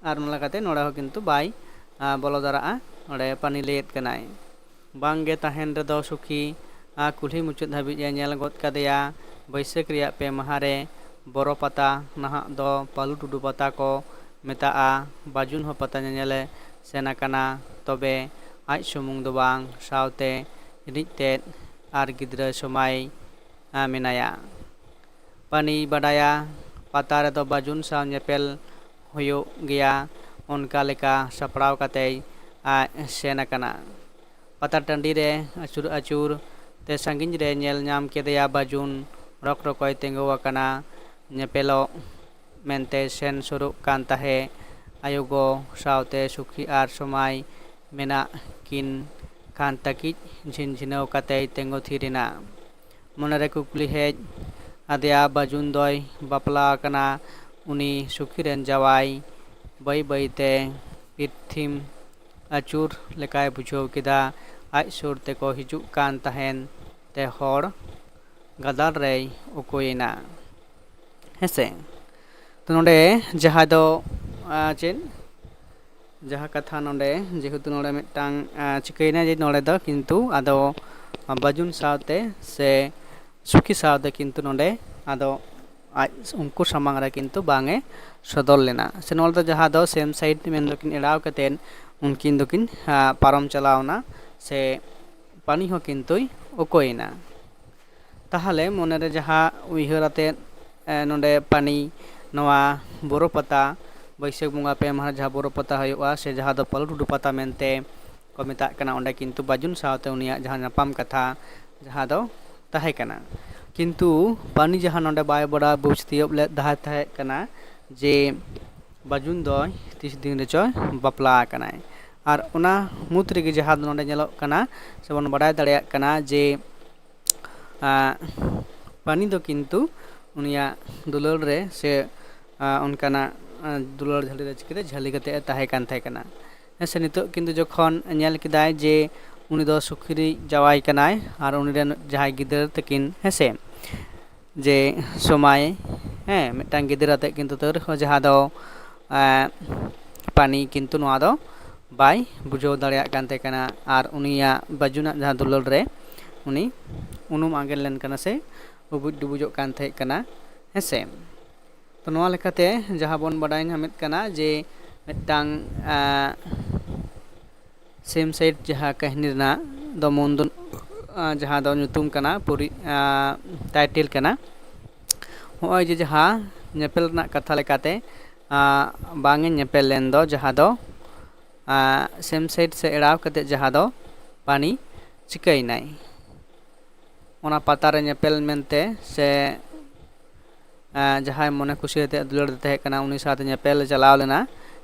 ᱟᱨ ᱚᱱᱟ ᱞᱮᱠᱟᱛᱮ ᱱᱚᱰᱮ ᱦᱚᱸ ᱠᱤᱱᱛᱩ ᱵᱟᱭ, ᱟ, ᱵᱚᱞᱚ ᱫᱟᱲᱮᱭᱟᱜᱼᱟ ᱱᱚᱰᱮ ᱯᱟᱱᱤ ᱞᱟᱹᱭᱮᱫ ᱠᱟᱱᱟᱭ᱾ ᱵᱟᱝᱜᱮ ᱛᱟᱦᱮᱱ ᱨᱮᱫᱚ ᱥᱩᱠᱷᱤ, ᱟ, ᱠᱩᱞᱦᱤ ᱢᱩᱪᱟᱹᱫ ᱦᱟᱹᱵᱤᱡ ᱮ ᱧᱮᱞ ᱜᱚᱫ ᱠᱟᱫᱮᱭᱟ᱾ ᱵᱟᱹᱭᱥᱟᱹᱠᱷ ᱨᱮᱭᱟᱜ ᱯᱮ ᱢᱟᱦᱟ ᱨᱮ ᱵᱚᱨᱚ ᱯᱟᱛᱟ, ᱱᱟᱦᱟᱜ ᱫᱚ ᱯᱟᱹᱞᱩ ᱴᱩᱰᱩ ᱯᱟᱛᱟ ᱠᱚ ᱢᱮᱛᱟᱜᱼᱟ, ᱵᱟᱹᱡᱩᱱ ᱦᱚᱸ ᱯᱟᱛᱟ ᱧᱮᱧᱮᱞᱮ ᱥᱮᱱ ᱟᱠᱟᱱᱟ᱾ ᱛᱚᱵᱮ ᱟᱡ ᱥᱩᱢᱩᱝ ᱫᱚ ᱵᱟᱝ, ᱥᱟᱶᱛᱮ ᱨᱤᱱᱤᱡ ᱛᱮᱫ ᱟᱨ ᱜᱤᱫᱽᱨᱟᱹ ᱥᱚᱢᱟᱭ ᱢᱮᱱᱟᱭᱟ᱾ ᱯᱟᱹᱱᱤᱭ ᱵᱟᱰᱟᱭᱟ, ᱯᱟᱛᱟ ᱨᱮᱫᱚ ᱵᱟᱹᱡᱩᱱ ᱥᱟᱶ ᱧᱮᱯᱮᱞ ᱦᱩᱭᱩᱜ ᱜᱮᱭᱟ᱾ ᱚᱱᱠᱟ ᱞᱮᱠᱟ ᱥᱟᱯᱲᱟᱣ ᱠᱟᱛᱮᱭ ᱟᱡ ᱥᱮᱱ ᱟᱠᱟᱱᱟ᱾ ᱯᱟᱛᱟ ᱴᱟᱺᱰᱤ ᱨᱮ ᱟᱹᱪᱩᱨ ᱟᱹᱪᱩᱨ ᱛᱮ ᱥᱟᱺᱜᱤᱧ ᱨᱮ ᱧᱮᱞ ᱧᱟᱢ ᱠᱮᱫᱮᱭᱟ ᱵᱟᱹᱡᱩᱱ ᱨᱚᱠ ᱨᱚᱠᱚᱭ ᱛᱤᱸᱜᱩ ᱟᱠᱟᱱᱟ᱾ ᱧᱮᱯᱮᱞᱚᱜ ᱢᱮᱱᱛᱮ ᱥᱮᱱ ᱥᱩᱨᱩᱜ ᱠᱟᱱ ᱛᱟᱦᱮᱸ᱾ ᱟᱭᱳ ᱜᱚ ᱥᱟᱶᱛᱮ ᱥᱩᱠᱷᱤ ᱟᱨ ᱥᱚᱢᱟᱭ ᱢᱮᱱᱟᱜ ᱠᱤᱱ ᱠᱷᱟᱱ ᱛᱟᱹᱠᱤᱡ ᱡᱷᱤᱱᱡᱷᱤᱱᱟᱹᱣ ᱠᱟᱛᱮᱭ ᱛᱤᱸᱜᱩ ᱛᱷᱤᱨ ᱮᱱᱟ᱾ ᱢᱚᱱᱮᱨᱮ ᱠᱩᱠᱞᱤ ᱦᱮᱡ ᱟᱫᱮᱭᱟ, ᱵᱟᱹᱡᱩᱱ ᱫᱚᱭ ᱵᱟᱯᱞᱟ ᱟᱠᱟᱱᱟ, ᱩᱱᱤ ᱥᱩᱠᱷᱤ ᱨᱮᱱ ᱡᱟᱶᱟᱭ᱾ ᱵᱟᱹᱭ ᱵᱟᱹᱭᱛᱮ ᱯᱤᱨᱛᱷᱤᱢ ᱟᱹᱪᱩᱨ ᱞᱮᱠᱟᱭ ᱵᱩᱡᱷᱟᱹᱣ ᱠᱮᱫᱟ᱾ ᱟᱡ ᱥᱩᱨ ᱛᱮᱠᱚ ᱦᱤᱡᱩᱜ ᱠᱟᱱ ᱛᱟᱦᱮᱱ ᱛᱮ ᱦᱚᱲ ᱜᱟᱫᱟᱞ ᱨᱮᱭ ᱩᱠᱩᱭᱮᱱᱟ᱾ ᱦᱮᱸᱥᱮ? ᱛᱚ ᱱᱚᱰᱮ ᱡᱟᱦᱟᱸ ᱫᱚ, ᱟ, ᱪᱮᱫ? ᱡᱟᱦᱟᱸ ᱠᱟᱛᱷᱟ ᱱᱚᱰᱮ, ᱡᱮᱦᱮᱛᱩ ᱱᱚᱰᱮ ᱢᱤᱫᱴᱟᱝ, ᱟ, ᱪᱤᱠᱟᱹᱭᱮᱱᱟ ᱡᱮ ᱱᱚᱰᱮ ᱫᱚ ᱠᱤᱱᱛᱩ ᱟᱫᱚ ᱵᱟᱹᱡᱩᱱ ᱥᱟᱶᱛᱮ ᱥᱮ ᱥᱩᱠᱷᱤ ᱥᱟᱶᱛᱮ ᱠᱤᱱᱛᱩ ᱱᱚᱰᱮ ᱟᱫᱚ ᱟᱡ ᱩᱱᱠᱩ ᱥᱟᱢᱟᱝ ᱨᱮ ᱠᱤᱱᱛᱩ ᱵᱟᱝ ᱮ ᱥᱚᱫᱚᱨ ᱞᱮᱱᱟ᱾ ᱥᱮ ᱱᱚᱰᱮ ᱫᱚ ᱡᱟᱦᱟᱸ ᱫᱚ same side ᱢᱮᱱ ᱫᱚᱠᱤᱱ ᱮᱲᱟᱣ ᱠᱟᱛᱮᱫ ᱩᱱᱠᱤᱱ ᱫᱚᱠᱤᱱ, ᱟ, ᱯᱟᱨᱚᱢ ᱪᱟᱞᱟᱣ ᱮᱱᱟ, ᱥᱮ ᱯᱟᱱᱤ ᱦᱚᱸ ᱠᱤᱱᱛᱩᱭ ᱚᱠᱚᱭᱮᱱᱟ᱾ ᱛᱟᱦᱚᱞᱮ ᱢᱚᱱᱮᱨᱮ ᱡᱟᱦᱟᱸ ᱩᱭᱦᱟᱹᱨ ᱟᱛᱮᱫ, ᱮ, ᱱᱚᱰᱮ ᱯᱟᱱᱤ ᱱᱚᱣᱟ ᱵᱚᱨᱚ ᱯᱟᱛᱟ, ᱵᱟᱹᱭᱥᱟᱹᱠᱷ ᱵᱚᱸᱜᱟ ᱯᱮ ᱢᱟᱦᱟ ᱡᱟᱦᱟᱸ ᱵᱚᱨᱚ ᱯᱟᱛᱟ ᱦᱩᱭᱩᱜᱼᱟ, ᱥᱮ ᱡᱟᱦᱟᱸ ᱫᱚ ᱯᱟᱹᱞᱩ ᱴᱩᱰᱩ ᱯᱟᱛᱟ ᱢᱮᱱᱛᱮ ᱠᱚ ᱢᱮᱛᱟᱜ ᱠᱟᱱᱟ, ᱚᱸᱰᱮ ᱠᱤᱱᱛᱩ ᱵᱟᱹᱡᱩᱱ ᱥᱟᱶᱛᱮ ᱩᱱᱤᱭᱟᱜ ᱡᱟᱦᱟᱸ ᱧᱟᱯᱟᱢ ᱠᱟᱛᱷᱟ ᱡᱟᱦᱟᱸ ᱫᱚ ᱛᱟᱦᱮᱸ ᱠᱟᱱᱟ᱾ ᱠᱤᱱᱛᱩ ᱯᱟᱱᱤ ᱡᱟᱦᱟᱸ ᱱᱚᱰᱮ ᱵᱟᱭ ᱵᱟᱰᱟᱭ ᱵᱩᱡᱽ ᱛᱤᱭᱳᱜ ᱞᱮᱫ ᱛᱟᱦᱮᱸ, ᱛᱟᱦᱮᱸ ᱠᱟᱱᱟ ᱡᱮ ᱵᱟᱹᱡᱩᱱ ᱫᱚᱭ ᱛᱤᱥ ᱫᱤᱱ ᱨᱮᱪᱚᱭ ᱵᱟᱯᱞᱟ ᱟᱠᱟᱱᱟᱭ᱾ ᱟᱨ ᱚᱱᱟ ᱢᱩᱫᱽ ᱨᱮᱜᱮ ᱡᱟᱦᱟᱸ ᱫᱚ ᱱᱚᱰᱮ ᱧᱮᱞᱚᱜ ᱠᱟᱱᱟ, ᱥᱮᱵᱚᱱ ᱵᱟᱰᱟᱭ ᱫᱟᱲᱮᱭᱟᱜ ᱠᱟᱱᱟ ᱡᱮ, ᱟ, ᱯᱟᱱᱤ ᱫᱚ ᱠᱤᱱᱛᱩ ᱩᱱᱤᱭᱟᱜ ᱫᱩᱞᱟᱹᱲ ᱨᱮ ᱥᱮ, ᱟ, ᱚᱱᱠᱟᱱᱟᱜ, ᱟ, ᱫᱩᱞᱟᱹᱲ ᱡᱷᱟᱹᱞᱤ ᱨᱮ ᱪᱤᱠᱟᱹᱛᱮ ᱡᱷᱟᱹᱞᱤ ᱠᱟᱛᱮ ᱮ ᱛᱟᱦᱮᱸ ᱠᱟᱱ ᱛᱟᱦᱮᱸ ᱠᱟᱱᱟ᱾ ᱦᱮᱸ ᱥᱮ, ᱱᱤᱛᱚᱜ ᱠᱤᱱᱛᱩ ᱡᱚᱠᱷᱚᱱ ᱧᱮᱞ ᱠᱮᱫᱟᱭ ᱡᱮ ᱩᱱᱤ ᱫᱚ ᱥᱩᱠᱷᱤ ᱡᱟᱶᱟᱭ ᱠᱟᱱᱟᱭ ᱟᱨ ᱩᱱᱤ ᱨᱮᱱ ᱡᱟᱦᱟᱸᱭ ᱜᱤᱫᱟᱹᱨ ᱛᱟᱹᱠᱤᱱ, ᱦᱮᱸ ᱥᱮ, ᱡᱮ ᱥᱚᱢᱟᱭ, ᱦᱮᱸ, ᱢᱤᱫᱴᱟᱝ ᱜᱤᱫᱽᱨᱟᱹ ᱟᱛᱮᱫ, ᱠᱤᱱᱛᱩ ᱛᱟᱹᱣ ᱨᱮᱦᱚᱸ ᱡᱟᱦᱟᱸ ᱫᱚ ᱯᱟᱱᱤ ᱠᱤᱱᱛᱩ ᱱᱚᱣᱟ ᱫᱚ ᱵᱟᱭ ᱵᱩᱡᱷᱟᱹᱣ ᱫᱟᱲᱮᱭᱟᱜ ᱠᱟᱱ ᱛᱟᱦᱮᱸ ᱠᱟᱱᱟ ᱟᱨ ᱩᱱᱤᱭᱟᱜ ᱵᱟᱹᱡᱩᱱᱟᱜ ᱡᱟᱦᱟᱸ ᱫᱩᱞᱟᱹᱲ ᱨᱮ ᱩᱱᱤ ᱩᱱᱩᱢ ᱟᱸᱜᱮᱱ ᱞᱮᱱ ᱠᱟᱱᱟ ᱥᱮ ᱩᱵᱩᱡ ᱰᱩᱵᱩᱡᱚᱜ ᱠᱟᱱ ᱛᱟᱦᱮᱸ ᱠᱟᱱᱟ, ᱦᱮᱸ ᱥᱮ᱾ ᱛᱚ ᱱᱚᱣᱟ ᱞᱮᱠᱟᱛᱮ ᱡᱟᱦᱟᱸ ᱵᱚᱱ ᱵᱟᱰᱟᱭ ᱧᱟᱢᱮᱫ ᱠᱟᱱᱟ ᱡᱮ ᱢᱤᱫᱴᱟᱝ ᱥᱮᱢ ᱥᱟᱭᱤᱰ ᱡᱟᱦᱟᱸ ᱠᱟᱹᱦᱱᱤ ᱨᱮᱱᱟᱜ ᱫᱚ ᱢᱩᱱᱫᱩᱱ ᱡᱟᱦᱟᱸ ᱫᱚ ᱧᱩᱛᱩᱢ ᱠᱟᱱᱟ, ᱯᱩᱨᱤ ᱴᱟᱭᱴᱮᱞ ᱠᱟᱱᱟ, ᱱᱚᱜᱼᱚᱭ ᱡᱮ ᱡᱟᱦᱟᱸ ᱧᱮᱯᱮᱞ ᱨᱮᱱᱟᱜ ᱠᱟᱛᱷᱟ ᱞᱮᱠᱟᱛᱮ ᱵᱟᱝ ᱮ ᱧᱮᱯᱮᱞ ᱞᱮᱱ ᱫᱚ, ᱡᱟᱦᱟᱸ ᱫᱚ ᱥᱮᱢ ᱥᱟᱭᱤᱰ ᱥᱮ ᱮᱲᱟᱣ ᱠᱟᱛᱮ ᱡᱟᱦᱟᱸ ᱫᱚ ᱯᱟᱱᱤ ᱪᱤᱠᱟᱹᱭᱮᱱᱟᱭ, ᱚᱱᱟ ᱯᱟᱛᱟ ᱨᱮ ᱧᱮᱯᱮᱞ ᱢᱮᱱᱛᱮ ᱥᱮ ᱡᱟᱦᱟᱸᱭ ᱢᱚᱱᱮ ᱠᱩᱥᱤ ᱟᱛᱮ ᱫᱩᱞᱟᱹᱲ ᱛᱮ ᱛᱟᱦᱮᱸ ᱠᱟᱱᱟ ᱩᱱᱤ ᱥᱟᱶᱛᱮ ᱧᱮᱯᱮᱞ ᱮ ᱪᱟᱞᱟᱣ ᱞᱮᱱᱟ,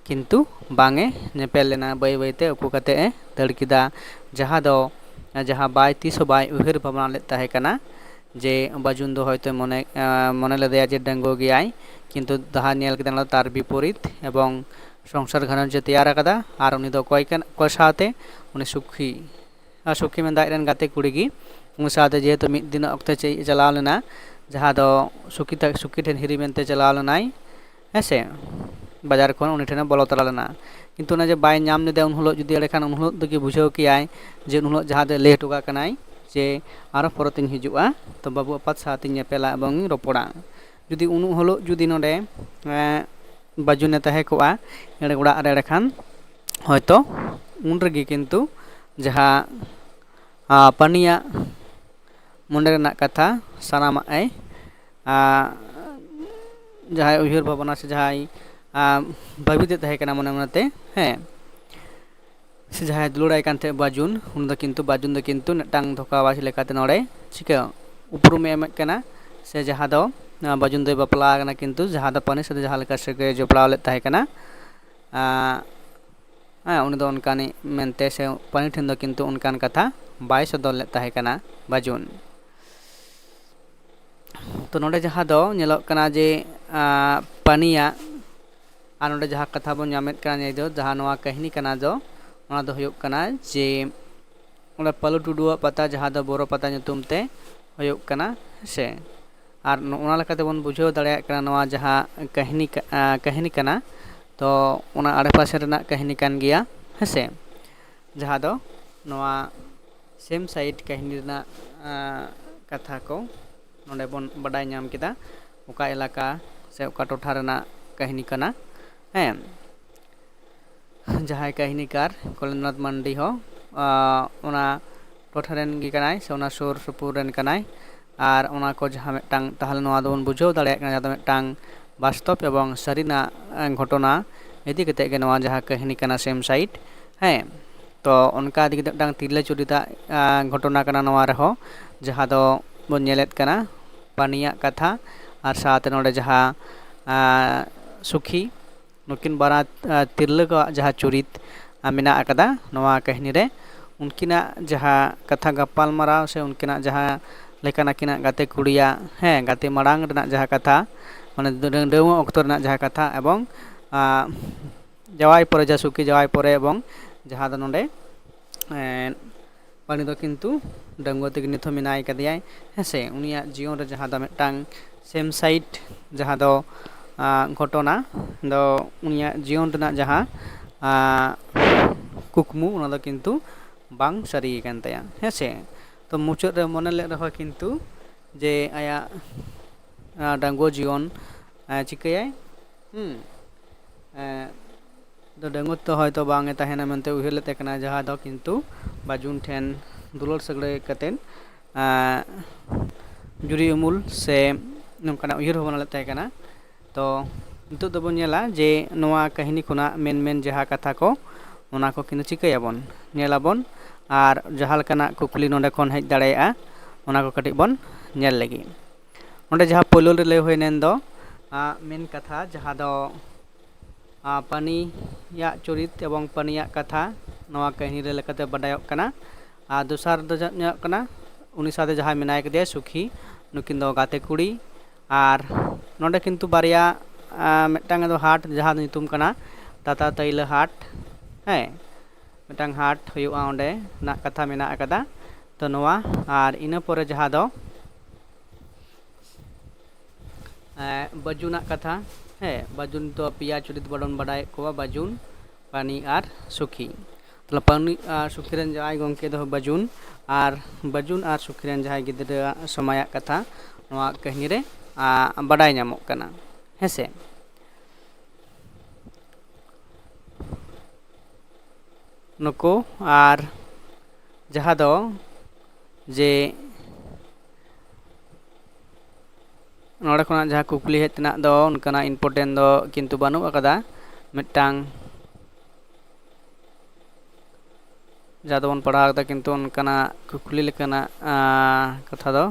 ᱠᱤᱱᱛᱩ ᱵᱟᱝ ᱮ ᱧᱮᱯᱮᱞ ᱞᱮᱱᱟ, ᱵᱟᱹᱭ ᱵᱟᱹᱭᱛᱮ ᱩᱠᱩ ᱠᱟᱛᱮ ᱮ ᱫᱟᱹᱲ ᱠᱮᱫᱟ᱾ ᱡᱟᱦᱟᱸ ᱫᱚ ᱡᱟᱦᱟᱸ ᱵᱟᱭ ᱛᱤᱥ ᱦᱚᱸ ᱵᱟᱭ ᱩᱭᱦᱟᱹᱨ ᱵᱷᱟᱵᱽᱱᱟ ᱞᱮᱫ ᱛᱟᱦᱮᱸ ᱠᱟᱱᱟ ᱡᱮ ᱵᱟᱹᱡᱩᱱ ᱫᱚ ᱦᱚᱭᱛᱳ ᱢᱚᱱᱮ ᱢᱚᱱᱮ ᱞᱮᱫᱮᱭᱟ ᱡᱮ ᱰᱟᱺᱜᱩᱣᱟᱹ ᱜᱮᱭᱟᱭ, ᱠᱤᱱᱛᱩ ᱡᱟᱦᱟᱸ ᱧᱮᱞ ᱠᱮᱫᱟ ᱚᱱᱟ ᱫᱚ ᱛᱟᱨ ᱵᱤᱯᱚᱨᱤᱛ ᱮᱵᱚᱝ ᱥᱚᱝᱥᱟᱨ ᱜᱷᱟᱨᱚᱸᱡᱽ ᱮ ᱛᱮᱭᱟᱨ ᱟᱠᱟᱫᱟ᱾ ᱟᱨ ᱩᱱᱤ ᱫᱚ ᱚᱠᱚᱭ ᱠᱟᱱ, ᱚᱠᱚᱭ ᱥᱟᱶᱛᱮ? ᱩᱱᱤ ᱥᱩᱠᱷᱤ ᱟᱨ ᱥᱩᱠᱷᱤ ᱢᱮᱱᱫᱚ ᱟᱡ ᱨᱮᱱ ᱜᱟᱛᱮ ᱠᱩᱲᱤ ᱜᱮ᱾ ᱩᱱᱤ ᱥᱟᱶᱛᱮ ᱡᱮᱦᱮᱛᱩ ᱢᱤᱫ ᱫᱤᱱ ᱚᱠᱛᱮ ᱪᱮᱫ ᱮ ᱪᱟᱞᱟᱣ ᱞᱮᱱᱟ, ᱡᱟᱦᱟᱸ ᱫᱚ ᱥᱩᱠᱷᱤ ᱛᱟ- ᱥᱩᱠᱷᱤ ᱴᱷᱮᱱ ᱦᱤᱨᱤ ᱢᱮᱱᱛᱮ ᱪᱟᱞᱟᱣ ᱞᱮᱱᱟᱭ, ᱦᱮᱸ ᱥᱮ, ᱵᱟᱡᱟᱨ ᱠᱷᱚᱱ ᱩᱱᱤ ᱴᱷᱮᱱᱮ ᱵᱚᱞᱚ ᱛᱟᱨᱟ ᱞᱮᱱᱟ᱾ ᱠᱤᱱᱛᱩ ᱚᱱᱟ ᱡᱮ ᱵᱟᱭ ᱧᱟᱢ ᱞᱮᱫᱮᱭᱟ ᱩᱱ ᱦᱤᱞᱳᱜ, ᱡᱩᱫᱤ ᱮᱸᱰᱮᱠᱷᱟᱱ ᱩᱱ ᱦᱤᱞᱳᱜ ᱫᱚ ᱠᱤ ᱵᱩᱡᱷᱟᱹᱣ ᱠᱮᱭᱟᱭ ᱡᱮ ᱩᱱ ᱦᱤᱞᱳᱜ ᱡᱟᱦᱟᱸ ᱫᱚ ᱞᱟᱹᱭ ᱦᱚᱴᱚ ᱠᱟᱜ ᱠᱟᱱᱟᱭ ᱡᱮ ᱟᱨᱚ ᱯᱚᱨᱮ ᱛᱤᱧ ᱦᱤᱡᱩᱜᱼᱟ, ᱛᱚ ᱵᱟᱹᱵᱩ ᱟᱯᱟᱛ ᱥᱟᱶᱛᱤᱧ ᱧᱮᱯᱮᱞᱟ ᱮᱵᱚᱝ ᱤᱧ ᱨᱚᱯᱚᱲᱟ᱾ ᱡᱩᱫᱤ ᱩᱱ ᱦᱤᱞᱳᱜ ᱡᱩᱫᱤ ᱱᱚᱰᱮ ᱮᱸ, ᱵᱟᱹᱡᱩᱱᱮ ᱛᱟᱦᱮᱸ ᱠᱚᱜᱼᱟ ᱮᱸᱰᱮ ᱚᱲᱟᱜ ᱨᱮ, ᱮᱸᱰᱮᱠᱷᱟᱱ ᱦᱚᱭᱛᱳ ᱩᱱ ᱨᱮᱜᱮ ᱠᱤᱱᱛᱩ ᱡᱟᱦᱟᱸ ᱟᱸ, ᱯᱟᱱᱤᱭᱟᱜ ᱢᱚᱱᱮ ᱨᱮᱱᱟᱜ ᱠᱟᱛᱷᱟ ᱥᱟᱱᱟᱢᱟᱜ ᱮ ᱟᱸ, ᱡᱟᱦᱟᱸᱭ ᱩᱭᱦᱟᱹᱨ ᱵᱷᱟᱵᱽᱱᱟ ᱥᱮ ᱡᱟᱦᱟᱸᱭ ᱟᱸ, ᱵᱷᱟᱹᱵᱤᱛᱮ ᱛᱟᱦᱮᱸ ᱠᱟᱱᱟ ᱢᱚᱱᱮ ᱢᱚᱱᱮᱛᱮ, ᱦᱮᱸ, ᱥᱮ ᱡᱟᱦᱟᱸᱭ ᱫᱩᱞᱟᱹᱲᱟᱭ ᱠᱟᱱ ᱛᱟᱦᱮᱸᱫ ᱵᱟᱹᱡᱩᱱ, ᱩᱱᱤ ᱫᱚ ᱠᱤᱱᱛᱩ ᱵᱟᱹᱡᱩᱱ ᱫᱚ ᱠᱤᱱᱛᱩ ᱢᱤᱫᱴᱟᱝ ᱫᱷᱳᱠᱟᱵᱟᱡᱽ ᱞᱮᱠᱟᱛᱮ ᱱᱚᱰᱮ ᱪᱤᱠᱟᱹ ᱩᱯᱨᱩᱢᱮ ᱮᱢᱮᱫ ᱠᱟᱱᱟ, ᱥᱮ ᱡᱟᱦᱟᱸ ᱫᱚ ᱟᱸ, ᱵᱟᱹᱡᱩᱱ ᱫᱚᱭ ᱵᱟᱯᱞᱟ ᱟᱠᱟᱱᱟ, ᱠᱤᱱᱛᱩ ᱡᱟᱦᱟᱸ ᱫᱚ ᱯᱟᱱᱤ ᱥᱟᱛᱮ ᱡᱟᱦᱟᱸ ᱞᱮᱠᱟ ᱥᱟᱹᱜᱟᱹᱭ ᱡᱚᱯᱲᱟᱣ ᱞᱮᱫ ᱛᱟᱦᱮᱸ ᱠᱟᱱᱟ, ᱟᱸ, ᱦᱮᱸ, ᱩᱱᱤ ᱫᱚ ᱚᱱᱠᱟᱱᱤᱡ ᱢᱮᱱᱛᱮ ᱥᱮ ᱯᱟᱱᱤ ᱴᱷᱮᱱ ᱫᱚ ᱠᱤᱱᱛᱩ ᱚᱱᱠᱟᱱ ᱠᱟᱛᱷᱟ ᱵᱟᱭ ᱥᱚᱫᱚᱨ ᱞᱮᱫ ᱛᱟᱦᱮᱸ ᱠᱟᱱᱟ ᱵᱟᱹᱡᱩᱱ᱾ ᱛᱚ ᱱᱚᱰᱮ ᱡᱟᱦᱟᱸ ᱫᱚ ᱧᱮᱞᱚᱜ ᱠᱟᱱᱟ ᱡᱮ ᱟᱸ, ᱯᱟᱱᱤᱭᱟᱜ ᱟᱨ ᱱᱚᱰᱮ ᱡᱟᱦᱟᱸ ᱠᱟᱛᱷᱟ ᱵᱚᱱ ᱧᱟᱢᱮᱫ ᱠᱟᱱᱟ ᱱᱤᱭᱟᱹ ᱫᱚ, ᱡᱟᱦᱟᱸ ᱱᱚᱣᱟ ᱠᱟᱹᱦᱱᱤ ᱠᱟᱱᱟ ᱫᱚ, ᱚᱱᱟ ᱫᱚ ᱦᱩᱭᱩᱜ ᱠᱟᱱᱟ ᱡᱮ ᱚᱸᱰᱮ ᱯᱟᱹᱞᱩ ᱴᱩᱰᱩᱣᱟᱜ ᱯᱟᱛᱟ, ᱡᱟᱦᱟᱸ ᱫᱚ ᱵᱳᱨᱳ ᱯᱟᱛᱟ ᱧᱩᱛᱩᱢ ᱛᱮ ᱦᱩᱭᱩᱜ ᱠᱟᱱᱟ, ᱦᱮᱸ ᱥᱮ᱾ ᱟᱨ ᱱᱚ-, ᱚᱱᱟ ᱞᱮᱠᱟᱛᱮ ᱵᱚᱱ ᱵᱩᱡᱷᱟᱹᱣ ᱫᱟᱲᱮᱭᱟᱜ ᱠᱟᱱᱟ, ᱱᱚᱣᱟ ᱡᱟᱦᱟᱸ ᱠᱟᱹᱦᱱᱤ ᱠᱟ-, ᱟᱸ, ᱠᱟᱹᱦᱱᱤ ᱠᱟᱱᱟ, ᱛᱚ ᱚᱱᱟ ᱟᱲᱮᱯᱟᱥᱮ ᱨᱮᱱᱟᱜ ᱠᱟᱹᱦᱱᱤ ᱠᱟᱱ ᱜᱮᱭᱟ, ᱦᱮᱸ ᱥᱮ᱾ ᱡᱟᱦᱟᱸ ᱫᱚ ᱱᱚᱣᱟ ᱥᱮᱢ ᱥᱟᱭᱤᱰ ᱠᱟᱹᱦᱱᱤ ᱨᱮᱱᱟᱜ, ᱟᱸ, ᱠᱟᱛᱷᱟ ᱠᱚ ᱱᱚᱰᱮ ᱵᱚᱱ ᱵᱟᱰᱟᱭ ᱧᱟᱢ ᱠᱮᱫᱟ, ᱚᱠᱟ ᱮᱞᱟᱠᱟ ᱥᱮ ᱚᱠᱟ ᱴᱚᱴᱷᱟ ᱨᱮᱱᱟᱜ ᱠᱟᱹᱦᱱᱤ ᱠᱟᱱᱟ, ᱦᱮᱸ᱾ ᱡᱟᱦᱟᱸᱭ ᱠᱟᱹᱦᱱᱤᱠᱟᱨ ᱠᱚᱞᱮᱱᱫᱨᱚᱱᱟᱛᱷ ᱢᱟᱱᱰᱤ ᱦᱚᱸ, ᱟᱸ, ᱚᱱᱟ ᱴᱚᱴᱷᱟ ᱨᱮᱱ ᱜᱮ ᱠᱟᱱᱟᱭ ᱥᱮ ᱚᱱᱟ ᱥᱩᱨ ᱥᱩᱯᱩᱨ ᱨᱮᱱ ᱠᱟᱱᱟᱭ᱾ ᱟᱨ ᱚᱱᱟ ᱠᱚ ᱡᱟᱦᱟᱸ ᱢᱤᱫᱴᱟᱝ, ᱛᱟᱦᱚᱞᱮ ᱱᱚᱣᱟ ᱫᱚᱵᱚᱱ ᱵᱩᱡᱷᱟᱹᱣ ᱫᱟᱲᱮᱭᱟᱜ ᱠᱟᱱᱟ, ᱡᱟᱦᱟᱸ ᱫᱚ ᱢᱤᱫᱴᱟᱝ ᱵᱟᱥᱛᱚᱵ ᱮᱵᱚᱝ ᱥᱟᱹᱨᱤᱱᱟᱜ, ᱮᱸ, ᱜᱷᱚᱴᱚᱱᱟ ᱤᱫᱤ ᱠᱟᱛᱮᱫ ᱜᱮ ᱱᱚᱣᱟ ᱡᱟᱦᱟᱸ ᱠᱟᱹᱦᱱᱤ ᱠᱟᱱᱟ ᱥᱮᱢ ᱥᱟᱭᱤᱰ, ᱦᱮᱸ᱾ ᱛᱚ ᱚᱱᱠᱟ ᱤᱫᱤ ᱠᱟᱛᱮᱫ ᱢᱤᱫᱴᱟᱝ ᱛᱤᱨᱞᱟᱹ ᱪᱩᱨᱤᱛᱟᱜ, ᱟᱸ, ᱜᱷᱚᱴᱚᱱᱟ ᱠᱟᱱᱟ ᱱᱚᱣᱟ ᱨᱮᱦᱚᱸ, ᱡᱟᱦᱟᱸ ᱫᱚ ᱵᱚᱱ ᱧᱮᱞᱮᱫ ᱠᱟᱱᱟ ᱯᱟᱱᱤᱭᱟᱜ ᱠᱟᱛᱷᱟ, ᱟᱨ ᱥᱟᱶᱛᱮ ᱱᱚᱰᱮ ᱡᱟᱦᱟᱸ, ᱟᱸ, ᱥᱩᱠᱷᱤ, ᱱᱩᱠᱤᱱ ᱵᱟᱱᱟᱨ, ᱟᱸ, ᱛᱤᱨᱞᱟᱹ ᱠᱚᱣᱟᱜ ᱡᱟᱦᱟᱸ ᱪᱩᱨᱤᱛ, ᱟᱸ, ᱢᱮᱱᱟᱜ ᱟᱠᱟᱫᱟ ᱱᱚᱣᱟ ᱠᱟᱹᱦᱱᱤ ᱨᱮ, ᱩᱱᱠᱤᱱᱟᱜ ᱡᱟᱦᱟᱸ ᱠᱟᱛᱷᱟ ᱜᱟᱯᱟᱞᱢᱟᱨᱟᱣ ᱥᱮ ᱩᱱᱠᱤᱱᱟᱜ ᱡᱟᱦᱟᱸ ᱞᱮᱠᱟᱱ ᱟᱹᱠᱤᱱᱟᱜ ᱜᱟᱛᱮ ᱠᱩᱲᱤᱭᱟᱜ, ᱦᱮᱸ, ᱜᱟᱛᱮ ᱢᱟᱲᱟᱝ ᱨᱮᱱᱟᱜ ᱡᱟᱦᱟᱸ ᱠᱟᱛᱷᱟ, ᱢᱟᱱᱮ ᱰᱟᱹ-, ᱰᱟᱹᱝᱣᱟᱹ ᱚᱠᱛᱚ ᱨᱮᱱᱟᱜ ᱡᱟᱦᱟᱸ ᱠᱟᱛᱷᱟ, ᱮᱵᱚᱝ, ᱟᱸ, ᱡᱟᱶᱟᱭ ᱯᱚᱨᱮ, ᱡᱟᱦᱟᱸ ᱥᱩᱠᱷᱤ ᱡᱟᱶᱟᱭ ᱯᱚᱨᱮ, ᱮᱵᱚᱝ ᱡᱟᱦᱟᱸ ᱫᱚ ᱱᱚᱰᱮ, ᱮᱸ, ᱯᱟᱱᱤ ᱫᱚ ᱠᱤᱱᱛᱩ ᱰᱟᱺᱜᱩᱣᱟᱹ ᱛᱮᱜᱮ ᱱᱤᱛ ᱦᱚᱸ ᱢᱮᱱᱟᱭ ᱠᱟᱫᱮᱭᱟᱭ, ᱦᱮᱸ ᱥᱮ᱾ ᱩᱱᱤᱭᱟᱜ ᱡᱤᱭᱚᱱ ᱨᱮ ᱡᱟᱦᱟᱸ ᱫᱚ ᱢᱤᱫᱴᱟᱝ ᱥᱮᱢ ᱥᱟᱭᱤᱰ ᱡᱟᱦᱟᱸ ᱫᱚ, ᱟᱸ, ᱜᱷᱚᱴᱚᱱᱟ ᱫᱚ ᱩᱱᱤᱭᱟᱜ ᱡᱤᱭᱚᱱ ᱨᱮᱱᱟᱜ ᱡᱟᱦᱟᱸ, ᱟᱸ, ᱠᱩᱠᱢᱩ, ᱚᱱᱟ ᱫᱚ ᱠᱤᱱᱛᱩ ᱵᱟᱝ ᱥᱟᱹᱨᱤ ᱟᱠᱟᱱ ᱛᱟᱭᱟ, ᱦᱮᱸ ᱥᱮ᱾ ᱛᱚ ᱢᱩᱪᱟᱹᱫ ᱨᱮ ᱢᱚᱱᱮ ᱞᱮᱫ ᱨᱮᱦᱚᱸ ᱠᱤᱱᱛᱩ ᱡᱮ ᱟᱭᱟᱜ, ᱟᱸ, ᱰᱟᱺᱜᱩᱣᱟᱹ ᱡᱤᱭᱚᱱ, ᱟᱸ, ᱪᱤᱠᱟᱹᱭᱟᱭ? ᱦᱩᱸ᱾ ᱮᱸ, ᱫᱚ ᱰᱟᱺᱜᱩᱣᱟᱹ ᱛᱮ ᱦᱚᱭᱛᱳ ᱵᱟᱝ ᱮ ᱛᱟᱦᱮᱱᱟ ᱢᱮᱱᱛᱮ ᱩᱭᱦᱟᱹᱨ ᱞᱮᱫ ᱛᱟᱦᱮᱸ ᱠᱟᱱᱟ, ᱡᱟᱦᱟᱸ ᱫᱚ ᱠᱤᱱᱛᱩ ᱵᱟᱹᱡᱩᱱ ᱴᱷᱮᱱ ᱫᱩᱞᱟᱹᱲ ᱥᱟᱹᱜᱟᱹᱭ ᱠᱟᱛᱮᱫ, ᱮᱸ, ᱡᱩᱨᱤ ᱩᱢᱩᱞ ᱥᱮ ᱱᱚᱝᱠᱟᱱᱟᱜ ᱩᱭᱦᱟᱹᱨ ᱵᱷᱟᱵᱽᱱᱟ ᱞᱮᱫ ᱛᱟᱦᱮᱸ ᱠᱟᱱᱟ᱾ ᱛᱚ ᱱᱤᱛᱚᱜ ᱫᱚᱵᱚᱱ ᱧᱮᱞᱟ ᱡᱮ ᱱᱚᱣᱟ ᱠᱟᱹᱦᱱᱤ ᱠᱷᱚᱱᱟᱜ ᱢᱮᱱ ᱢᱮᱱ ᱡᱟᱦᱟᱸ ᱠᱟᱛᱷᱟ ᱠᱚ, ᱚᱱᱟ ᱠᱚ ᱠᱤᱱᱛᱩ ᱪᱤᱠᱟᱹᱭᱟᱵᱚᱱ, ᱧᱮᱞᱟᱵᱚᱱ᱾ ᱟᱨ ᱡᱟᱦᱟᱸ ᱞᱮᱠᱟᱱᱟᱜ ᱠᱩᱠᱞᱤ ᱱᱚᱰᱮ ᱠᱷᱚᱱ ᱦᱮᱡ ᱫᱟᱲᱮᱭᱟᱜᱼᱟ, ᱚᱱᱟ ᱠᱚ ᱠᱟᱹᱴᱤᱡ ᱵᱚᱱ ᱧᱮᱞ ᱞᱮᱜᱮ᱾ ᱱᱚᱰᱮ ᱡᱟᱦᱟᱸ ᱯᱳᱭᱞᱳ ᱨᱮ ᱞᱟᱹᱭ ᱦᱩᱭ ᱮᱱ ᱫᱚ, ᱟᱸ, ᱢᱮᱱ ᱠᱟᱛᱷᱟ ᱡᱟᱦᱟᱸ ᱫᱚ, ᱟᱸ, ᱯᱟᱱᱤᱭᱟᱜ ᱪᱩᱨᱤᱛ ᱮᱵᱚᱝ ᱯᱟᱱᱤᱭᱟᱜ ᱠᱟᱛᱷᱟ ᱱᱚᱣᱟ ᱠᱟᱹᱦᱱᱤ ᱨᱮ ᱞᱮᱠᱟᱛᱮ ᱵᱟᱰᱟᱭᱚᱜ ᱠᱟᱱᱟ᱾ ᱟᱨ ᱫᱚᱥᱟᱨ ᱫᱚ ᱡᱟᱦᱟᱸ ᱧᱮᱞᱚᱜ ᱠᱟᱱᱟ, ᱩᱱᱤ ᱥᱟᱶᱛᱮ ᱡᱟᱦᱟᱸᱭ ᱢᱮᱱᱟᱭ ᱠᱟᱫᱮᱭᱟ ᱥᱩᱠᱷᱤ, ᱱᱩᱠᱤᱱ ᱫᱚ ᱜᱟᱛᱮ ᱠᱩᱲᱤ᱾ ᱟᱨ ᱱᱚᱰᱮ ᱠᱤᱱᱛᱩ ᱵᱟᱨᱭᱟ, ᱟᱸ, ᱢᱤᱫᱴᱟᱝ ᱫᱚ ᱦᱟᱴ, ᱡᱟᱦᱟᱸ ᱫᱚ ᱧᱩᱛᱩᱢ ᱠᱟᱱᱟ ᱛᱟᱛᱟ ᱛᱟᱹᱭᱞᱟᱹ ᱦᱟᱴ, ᱦᱮᱸ᱾ ᱢᱤᱫᱴᱟᱝ ᱦᱟᱴ ᱦᱩᱭᱩᱜᱼᱟ, ᱚᱸᱰᱮ ᱨᱮᱱᱟᱜ ᱠᱟᱛᱷᱟ ᱢᱮᱱᱟᱜ ᱟᱠᱟᱫᱟ᱾ ᱛᱚ ᱱᱚᱣᱟ, ᱟᱨ ᱤᱱᱟᱹ ᱯᱚᱨᱮ ᱡᱟᱦᱟᱸ ᱫᱚ ᱮᱸ, ᱵᱟᱹᱡᱩᱱᱟᱜ ᱠᱟᱛᱷᱟ᱾ ᱦᱮᱸ, ᱵᱟᱹᱡᱩᱱ ᱫᱚ ᱯᱮᱭᱟ ᱪᱩᱨᱤᱛ ᱵᱚᱱ ᱵᱟᱰᱟᱭᱮᱫ ᱠᱚᱣᱟ, ᱵᱟᱹᱡᱩᱱ, ᱯᱟᱹᱱᱤ ᱟᱨ ᱥᱩᱠᱷᱤ᱾ ᱛᱟᱦᱞᱮ ᱯᱟᱹᱱᱤ ᱟᱨ ᱥᱩᱠᱷᱤ ᱨᱮᱱ ᱡᱟᱶᱟᱭ ᱜᱚᱢᱠᱮ ᱫᱚ ᱵᱟᱹᱡᱩᱱ, ᱟᱨ ᱵᱟᱹᱡᱩᱱ ᱟᱨ ᱥᱩᱠᱷᱤ ᱨᱮᱱ ᱡᱟᱦᱟᱸᱭ ᱜᱤᱫᱽᱨᱟᱹᱣᱟᱜ ᱥᱚᱢᱟᱭᱟᱜ ᱠᱟᱛᱷᱟ ᱱᱚᱣᱟ ᱠᱟᱹᱦᱱᱤ ᱨᱮ, ᱟ, ᱵᱟᱰᱟᱭ ᱧᱟᱢᱚᱜ ᱠᱟᱱᱟ᱾ ᱦᱮᱸ ᱥᱮ? ᱱᱩᱠᱩ, ᱟᱨ ᱡᱟᱦᱟᱸ ᱫᱚ ᱡᱮ ᱱᱚᱰᱮ ᱠᱷᱚᱱᱟᱜ ᱡᱟᱦᱟᱸ ᱠᱩᱠᱞᱤ ᱦᱮᱡ ᱛᱮᱱᱟᱜ ᱫᱚ ᱚᱱᱠᱟᱱᱟᱜ important ᱫᱚ ᱠᱤᱱᱛᱩ ᱵᱟᱹᱱᱩᱜ ᱟᱠᱟᱫᱟ᱾ ᱢᱤᱫᱴᱟᱝ ᱡᱟᱦᱟᱸ ᱫᱚᱵᱚᱱ ᱯᱟᱲᱦᱟᱣ ᱠᱟᱫᱟ, ᱠᱤᱱᱛᱩ ᱚᱱᱠᱟᱱᱟᱜ ᱠᱩᱠᱞᱤ ᱞᱮᱠᱟᱱᱟᱜ, ᱟᱸ, ᱠᱟᱛᱷᱟ ᱫᱚ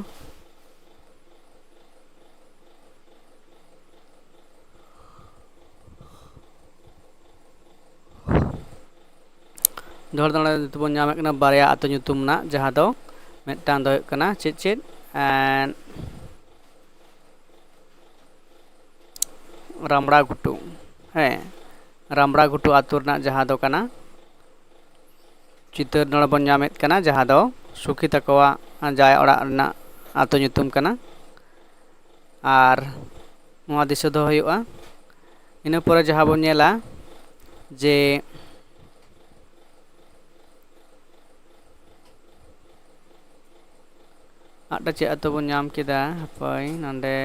ᱡᱚᱦᱟᱨ ᱫᱟᱬᱟ ᱱᱤᱛᱚᱜ ᱵᱚᱱ ᱧᱟᱢᱮᱫ ᱠᱟᱱᱟ ᱵᱟᱨᱭᱟ ᱟᱹᱛᱩ ᱧᱩᱛᱩᱢ ᱨᱮᱱᱟᱜ, ᱡᱟᱦᱟᱸ ᱫᱚ ᱢᱤᱫᱴᱟᱝ ᱫᱚ ᱦᱩᱭᱩᱜ ᱠᱟᱱᱟ ᱪᱮᱫ ᱪᱮᱫ, ᱮᱸ, ᱨᱟᱢᱲᱟ ᱜᱷᱩᱴᱩ᱾ ᱦᱮᱸ, ᱨᱟᱢᱲᱟ ᱜᱷᱩᱴᱩ ᱟᱹᱛᱩ ᱨᱮᱱᱟᱜ ᱡᱟᱦᱟᱸ ᱫᱚ ᱠᱟᱱᱟ ᱪᱤᱛᱟᱹᱨ ᱱᱚᱰᱮ ᱵᱚᱱ ᱧᱟᱢᱮᱫ ᱠᱟᱱᱟ, ᱡᱟᱦᱟᱸ ᱫᱚ ᱥᱩᱠᱷᱤ ᱛᱟᱠᱚᱣᱟᱜ ᱡᱟᱶᱟᱭ ᱚᱲᱟᱜ ᱨᱮᱱᱟᱜ ᱟᱹᱛᱩ ᱧᱩᱛᱩᱢ ᱠᱟᱱᱟ᱾ ᱟᱨ ᱱᱚᱣᱟ ᱫᱤᱥᱟᱹ ᱫᱚᱦᱚ ᱦᱩᱭᱩᱜᱼᱟ᱾ ᱤᱱᱟᱹ ᱯᱚᱨᱮ ᱡᱟᱦᱟᱸ ᱵᱚᱱ ᱧᱮᱞᱟ ᱡᱮ ᱟᱨ ᱢᱤᱫᱴᱟᱝ ᱪᱮᱫ ᱟᱛᱳ ᱵᱚᱱ ᱧᱟᱢ ᱠᱮᱫᱟ? ᱦᱟᱯᱳᱭ, ᱱᱚᱰᱮ᱾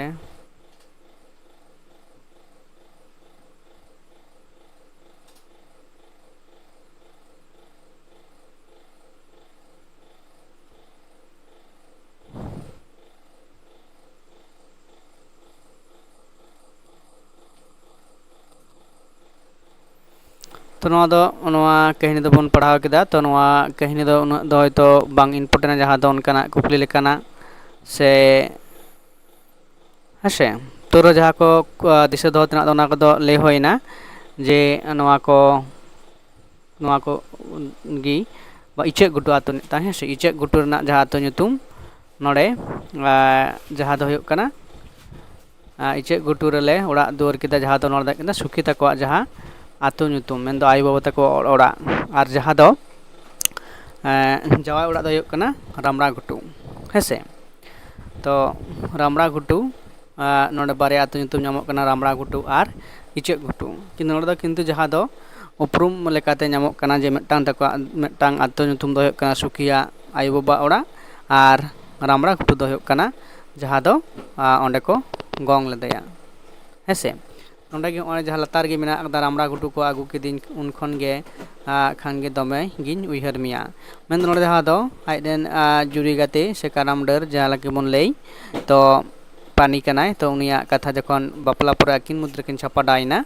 ᱛᱚ, ᱱᱚᱣᱟ ᱫᱚ, ᱱᱚᱣᱟ ᱠᱟᱹᱦᱱᱤ ᱫᱚᱵᱚᱱ ᱯᱟᱲᱦᱟᱣ ᱠᱮᱫᱟ᱾ ᱛᱚ, ᱱᱚᱣᱟ ᱠᱟᱹᱦᱱᱤ ᱫᱚ ᱩᱱᱟᱹᱜ ᱫᱚ ᱦᱚᱭᱛᱳ ᱵᱟᱝ important ᱟ, ᱡᱟᱦᱟᱸ ᱫᱚ ᱚᱱᱠᱟᱱᱟᱜ ᱠᱩᱠᱞᱤ ᱞᱮᱠᱟᱱᱟᱜ ᱥᱮ, ᱦᱮᱸ ᱥᱮ? ᱛᱚ, ᱨᱮ ᱡᱟᱦᱟᱸ ᱠᱚ, ᱟ, ᱫᱤᱥᱟᱹ ᱫᱚᱦᱚ ᱛᱮᱱᱟᱜ ᱫᱚ ᱚᱱᱟ ᱠᱚᱫᱚ ᱞᱟᱹᱭ ᱦᱩᱭᱱᱟ ᱡᱮ ᱱᱚᱣᱟ ᱠᱚ, ᱱᱚᱣᱟ ᱠᱚ ᱜᱮ ᱵᱟ ᱤᱪᱟᱹᱜ ᱜᱷᱩᱴᱩ ᱟᱹᱛᱩ ᱢᱤᱫᱴᱟᱝ, ᱦᱮᱸ ᱥᱮ? ᱤᱪᱟᱹᱜ ᱜᱷᱩᱴᱩ ᱨᱮᱱᱟᱜ ᱡᱟᱦᱟᱸ ᱟᱹᱛᱩ ᱧᱩᱛᱩᱢ ᱱᱚᱰᱮ, ᱟ, ᱡᱟᱦᱟᱸ ᱫᱚ ᱦᱩᱭᱩᱜ ᱠᱟᱱᱟ, ᱟ, ᱤᱪᱟᱹᱜ ᱜᱷᱩᱴᱩ ᱨᱮᱞᱮ ᱚᱲᱟᱜ ᱫᱩᱣᱟᱹᱨ ᱠᱮᱫᱟ, ᱡᱟᱦᱟᱸ ᱫᱚ ᱱᱚᱰᱮ ᱫᱚ ᱦᱩᱭᱩᱜ ᱠᱟᱱᱟ ᱥᱩᱠᱷᱤ ᱛᱟᱠᱚᱣᱟᱜ ᱡᱟᱦᱟᱸ ᱟᱹᱛᱩ ᱧᱩᱛᱩᱢ, ᱢᱮᱱᱫᱚ ᱟᱭᱳᱼᱵᱟᱵᱟ ᱛᱟᱠᱚ ᱚᱲᱟᱜ, ᱟᱨ ᱡᱟᱦᱟᱸ ᱫᱚ ᱮᱸ, ᱡᱟᱶᱟᱭ ᱚᱲᱟᱜ ᱫᱚ ᱦᱩᱭᱩᱜ ᱠᱟᱱᱟ ᱨᱟᱢᱲᱟ ᱜᱷᱩᱴᱩ᱾ ᱦᱮᱸᱥᱮ? ᱛᱚ ᱨᱟᱢᱲᱟ ᱜᱷᱩᱴᱩ, ᱟᱸ, ᱱᱚᱰᱮ ᱵᱟᱨᱭᱟ ᱟᱹᱛᱩ ᱧᱩᱛᱩᱢ ᱧᱟᱢᱚᱜ ᱠᱟᱱᱟ, ᱨᱟᱢᱲᱟ ᱜᱷᱩᱴᱩ ᱟᱨ ᱤᱪᱟᱹᱜ ᱜᱷᱩᱴᱩ᱾ ᱠᱤᱱᱛᱩ ᱱᱚᱰᱮ ᱫᱚ ᱠᱤᱱᱛᱩ ᱡᱟᱦᱟᱸ ᱫᱚ ᱩᱯᱨᱩᱢ ᱞᱮᱠᱟᱛᱮ ᱧᱟᱢᱚᱜ ᱠᱟᱱᱟ ᱡᱮ ᱢᱤᱫᱴᱟᱝ ᱛᱟᱠᱚᱣᱟᱜ ᱢᱤᱫᱴᱟᱝ ᱟᱹᱛᱩ ᱧᱩᱛᱩᱢ ᱫᱚ ᱦᱩᱭᱩᱜ ᱠᱟᱱᱟ ᱥᱩᱠᱷᱤᱭᱟ ᱟᱭᱳᱼᱵᱟᱵᱟ ᱚᱲᱟᱜ, ᱟᱨ ᱨᱟᱢᱲᱟ ᱜᱷᱩᱴᱩ ᱫᱚ ᱦᱩᱭᱩᱜ ᱠᱟᱱᱟ ᱡᱟᱦᱟᱸ ᱫᱚ, ᱟᱸ, ᱚᱸᱰᱮ ᱠᱚ ᱜᱚᱝ ᱞᱮᱫᱮᱭᱟ᱾ ᱦᱮᱸᱥᱮ? ᱱᱚᱰᱮ ᱜᱮ ᱱᱚᱜᱼᱚᱭ ᱡᱟᱦᱟᱸ ᱞᱟᱛᱟᱨ ᱨᱮᱜᱮ ᱢᱮᱱᱟᱜ ᱟᱠᱟᱫᱟ ᱨᱟᱢᱲᱟ ᱜᱷᱩᱴᱩ ᱠᱚ ᱟᱹᱜᱩ ᱠᱤᱫᱤᱧ, ᱩᱱ ᱠᱷᱚᱱ ᱜᱮ, ᱟᱸ, ᱠᱷᱟᱱ ᱜᱮ ᱫᱚᱢᱮ ᱜᱤᱧ ᱩᱭᱦᱟᱹᱨ ᱢᱮᱭᱟ᱾ ᱢᱮᱱᱫᱚ ᱱᱚᱰᱮ ᱡᱟᱦᱟᱸ ᱫᱚ ᱟᱡ ᱨᱮᱱ, ᱟᱸ, ᱡᱩᱨᱤ ᱜᱟᱛᱮ ᱥᱮ ᱠᱟᱨᱟᱢ ᱰᱟᱹᱨ ᱡᱟᱦᱟᱸ ᱞᱮᱠᱟ ᱵᱚᱱ ᱞᱟᱹᱭ, ᱛᱚ ᱯᱟᱱᱤ ᱠᱟᱱᱟᱭ, ᱛᱚ ᱩᱱᱤᱭᱟᱜ ᱠᱟᱛᱷᱟ ᱡᱚᱠᱷᱚᱱ ᱵᱟᱯᱞᱟ ᱯᱚᱨᱮ ᱟᱹᱠᱤᱱ ᱢᱩᱫᱽ ᱨᱮᱠᱤᱱ ᱪᱷᱟᱯᱟᱰᱟᱭᱮᱱᱟ,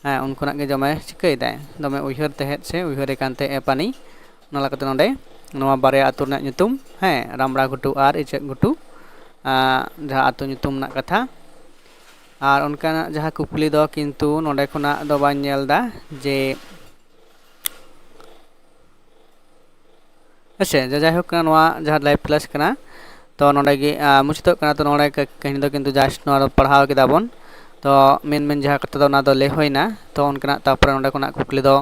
ᱦᱮᱸ, ᱩᱱ ᱠᱷᱚᱱᱟᱜ ᱜᱮ ᱫᱚᱢᱮ ᱪᱤᱠᱟᱹᱭᱮᱫᱟᱭ, ᱫᱚᱢᱮ ᱩᱭᱦᱟᱹᱨ ᱛᱟᱦᱮᱸᱫ ᱥᱮ ᱩᱭᱦᱟᱹᱨᱮ ᱠᱟᱱ ᱛᱟᱦᱮᱸᱫ ᱮ ᱯᱟᱱᱤ᱾ ᱚᱱᱟ ᱞᱮᱠᱟᱛᱮ ᱱᱚᱰᱮ ᱱᱚᱣᱟ ᱵᱟᱨᱭᱟ ᱟᱹᱛᱩ ᱨᱮᱱᱟᱜ ᱧᱩᱛᱩᱢ, ᱦᱮᱸ, ᱨᱟᱢᱲᱟ ᱜᱷᱩᱴᱩ ᱟᱨ ᱤᱪᱟᱹᱜ ᱜᱷᱩᱴᱩ, ᱟᱸ, ᱡᱟᱦᱟᱸ ᱟᱹᱛᱩ ᱧᱩᱛᱩᱢ ᱨᱮᱱᱟᱜ ᱠᱟᱛᱷᱟ᱾ ᱟᱨ ᱚᱱᱠᱟᱱᱟᱜ ᱡᱟᱦᱟᱸ ᱠᱩᱠᱞᱤ ᱫᱚ ᱠᱤᱱᱛᱩ ᱱᱚᱰᱮ ᱠᱷᱚᱱᱟᱜ ᱫᱚ ᱵᱟᱹᱧ ᱧᱮᱞ ᱮᱫᱟ ᱡᱮ, ᱦᱮᱸᱥᱮ, ᱡᱟ-, ᱡᱟᱭᱦᱳᱠ, ᱱᱚᱣᱟ ᱡᱟᱦᱟᱸ live class ᱠᱟᱱᱟ, ᱛᱚ ᱱᱚᱰᱮ ᱜᱮ, ᱟᱸ, ᱢᱩᱪᱟᱹᱫᱚᱜ ᱠᱟᱱᱟ᱾ ᱛᱚ ᱱᱚᱰᱮ ᱠᱟ-, ᱠᱟᱹᱦᱱᱤ ᱫᱚ ᱠᱤᱱᱛᱩ just ᱱᱚᱣᱟ ᱫᱚ ᱯᱟᱲᱦᱟᱣ ᱠᱮᱫᱟ ᱵᱚᱱ᱾ ᱛᱚ ᱢᱮᱱ ᱢᱮᱱ ᱡᱟᱦᱟᱸ ᱠᱟᱛᱷᱟ ᱫᱚ ᱚᱱᱟ ᱫᱚ ᱞᱟᱹᱭ ᱦᱩᱭᱱᱟ᱾ ᱛᱚ ᱚᱱᱠᱟᱱᱟᱜ ᱛᱟᱨᱯᱚᱨᱮ ᱱᱚᱰᱮ ᱠᱷᱚᱱᱟᱜ ᱠᱩᱠᱞᱤ ᱫᱚ,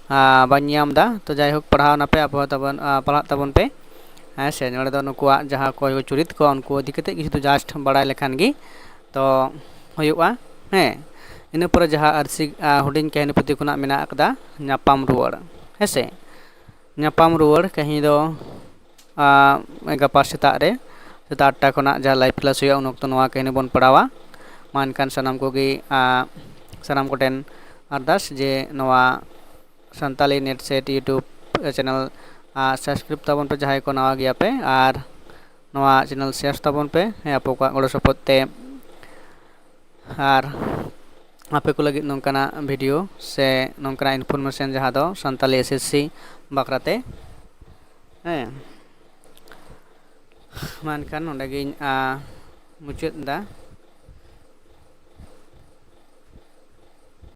ᱟᱸ, ᱵᱟᱹᱧ ᱧᱟᱢ ᱮᱫᱟ᱾ ᱛᱚ ᱡᱟᱭᱦᱳᱠ, ᱯᱟᱲᱦᱟᱣ ᱱᱟᱯᱮ ᱟᱯᱮ ᱦᱚᱸ ᱛᱟᱵᱚᱱ, ᱟᱸ, ᱯᱟᱲᱦᱟᱜ ᱛᱟᱵᱚᱱ ᱯᱮ᱾ ᱦᱮᱸ ᱥᱮ, ᱱᱚᱰᱮ ᱫᱚ ᱱᱩᱠᱩᱣᱟᱜ ᱡᱟᱦᱟᱸ ᱠᱚ ᱪᱩᱨᱤᱛ ᱠᱚ, ᱩᱱᱠᱩ ᱤᱫᱤ ᱠᱟᱛᱮ ᱠᱤᱪᱷᱩ ᱫᱚ just ᱵᱟᱲᱟᱭ ᱞᱮᱠᱷᱟᱱ ᱜᱮ ᱛᱚ ᱦᱩᱭᱩᱜᱼᱟ᱾ ᱦᱮᱸ, ᱤᱱᱟᱹ ᱯᱚᱨᱮ ᱡᱟᱦᱟᱸ ᱟᱹᱨᱥᱤ, ᱟᱸ, ᱦᱩᱰᱤᱧ ᱠᱟᱹᱦᱱᱤ ᱯᱩᱛᱷᱤ ᱠᱷᱚᱱᱟᱜ ᱢᱮᱱᱟᱜ ᱟᱠᱟᱫᱟ ᱧᱟᱯᱟᱢ ᱨᱩᱣᱟᱹᱲ᱾ ᱦᱮᱸ ᱥᱮ, ᱧᱟᱯᱟᱢ ᱨᱩᱣᱟᱹᱲ ᱠᱟᱹᱦᱱᱤ ᱫᱚ, ᱟᱸ, ᱜᱟᱯᱟ ᱥᱮᱛᱟᱜ ᱨᱮ ᱥᱮᱛᱟᱜ ᱟᱴᱴᱟ ᱠᱷᱚᱱᱟᱜ ᱡᱟᱦᱟᱸ live class ᱦᱩᱭᱩᱜᱼᱟ, ᱩᱱ ᱚᱠᱛᱚ ᱱᱚᱣᱟ ᱠᱟᱹᱦᱱᱤ ᱵᱚᱱ ᱯᱟᱲᱦᱟᱣᱟ᱾ ᱢᱟ ᱮᱱᱠᱷᱟᱱ ᱥᱟᱱᱟᱢ ᱠᱚᱜᱮ, ᱟᱸ, ᱥᱟᱱᱟᱢ ᱠᱚᱴᱷᱮᱱ ᱟᱨᱫᱟᱥ ᱡᱮ ᱱᱚᱣᱟ Santali net set YouTube channel, ᱟᱸ, subscribe ᱛᱟᱵᱚᱱ ᱯᱮ ᱡᱟᱦᱟᱸᱭ ᱠᱚ ᱱᱟᱣᱟ ᱜᱮᱭᱟ ᱯᱮ, ᱟᱨ ᱱᱚᱣᱟ channel share ᱛᱟᱵᱚᱱ ᱯᱮ, ᱦᱮᱸ, ᱟᱯᱮ ᱠᱚᱣᱟᱜ ᱜᱚᱲᱚ ᱥᱚᱯᱚᱦᱚᱫ ᱛᱮ᱾ ᱟᱨ ᱟᱯᱮ ᱠᱚ ᱞᱟᱹᱜᱤᱫ ᱱᱚᱝᱠᱟᱱᱟᱜ video ᱥᱮ ᱱᱚᱝᱠᱟᱱᱟᱜ information ᱡᱟᱦᱟᱸ ᱫᱚ ᱥᱟᱱᱛᱟᱞᱤ S S C ᱵᱟᱠᱷᱨᱟᱛᱮ, ᱦᱮᱸ᱾ ᱢᱟ ᱮᱱᱠᱷᱟᱱ ᱱᱚᱰᱮ ᱜᱤᱧ, ᱟᱸ, ᱢᱩᱪᱟᱹᱫ ᱮᱫᱟ᱾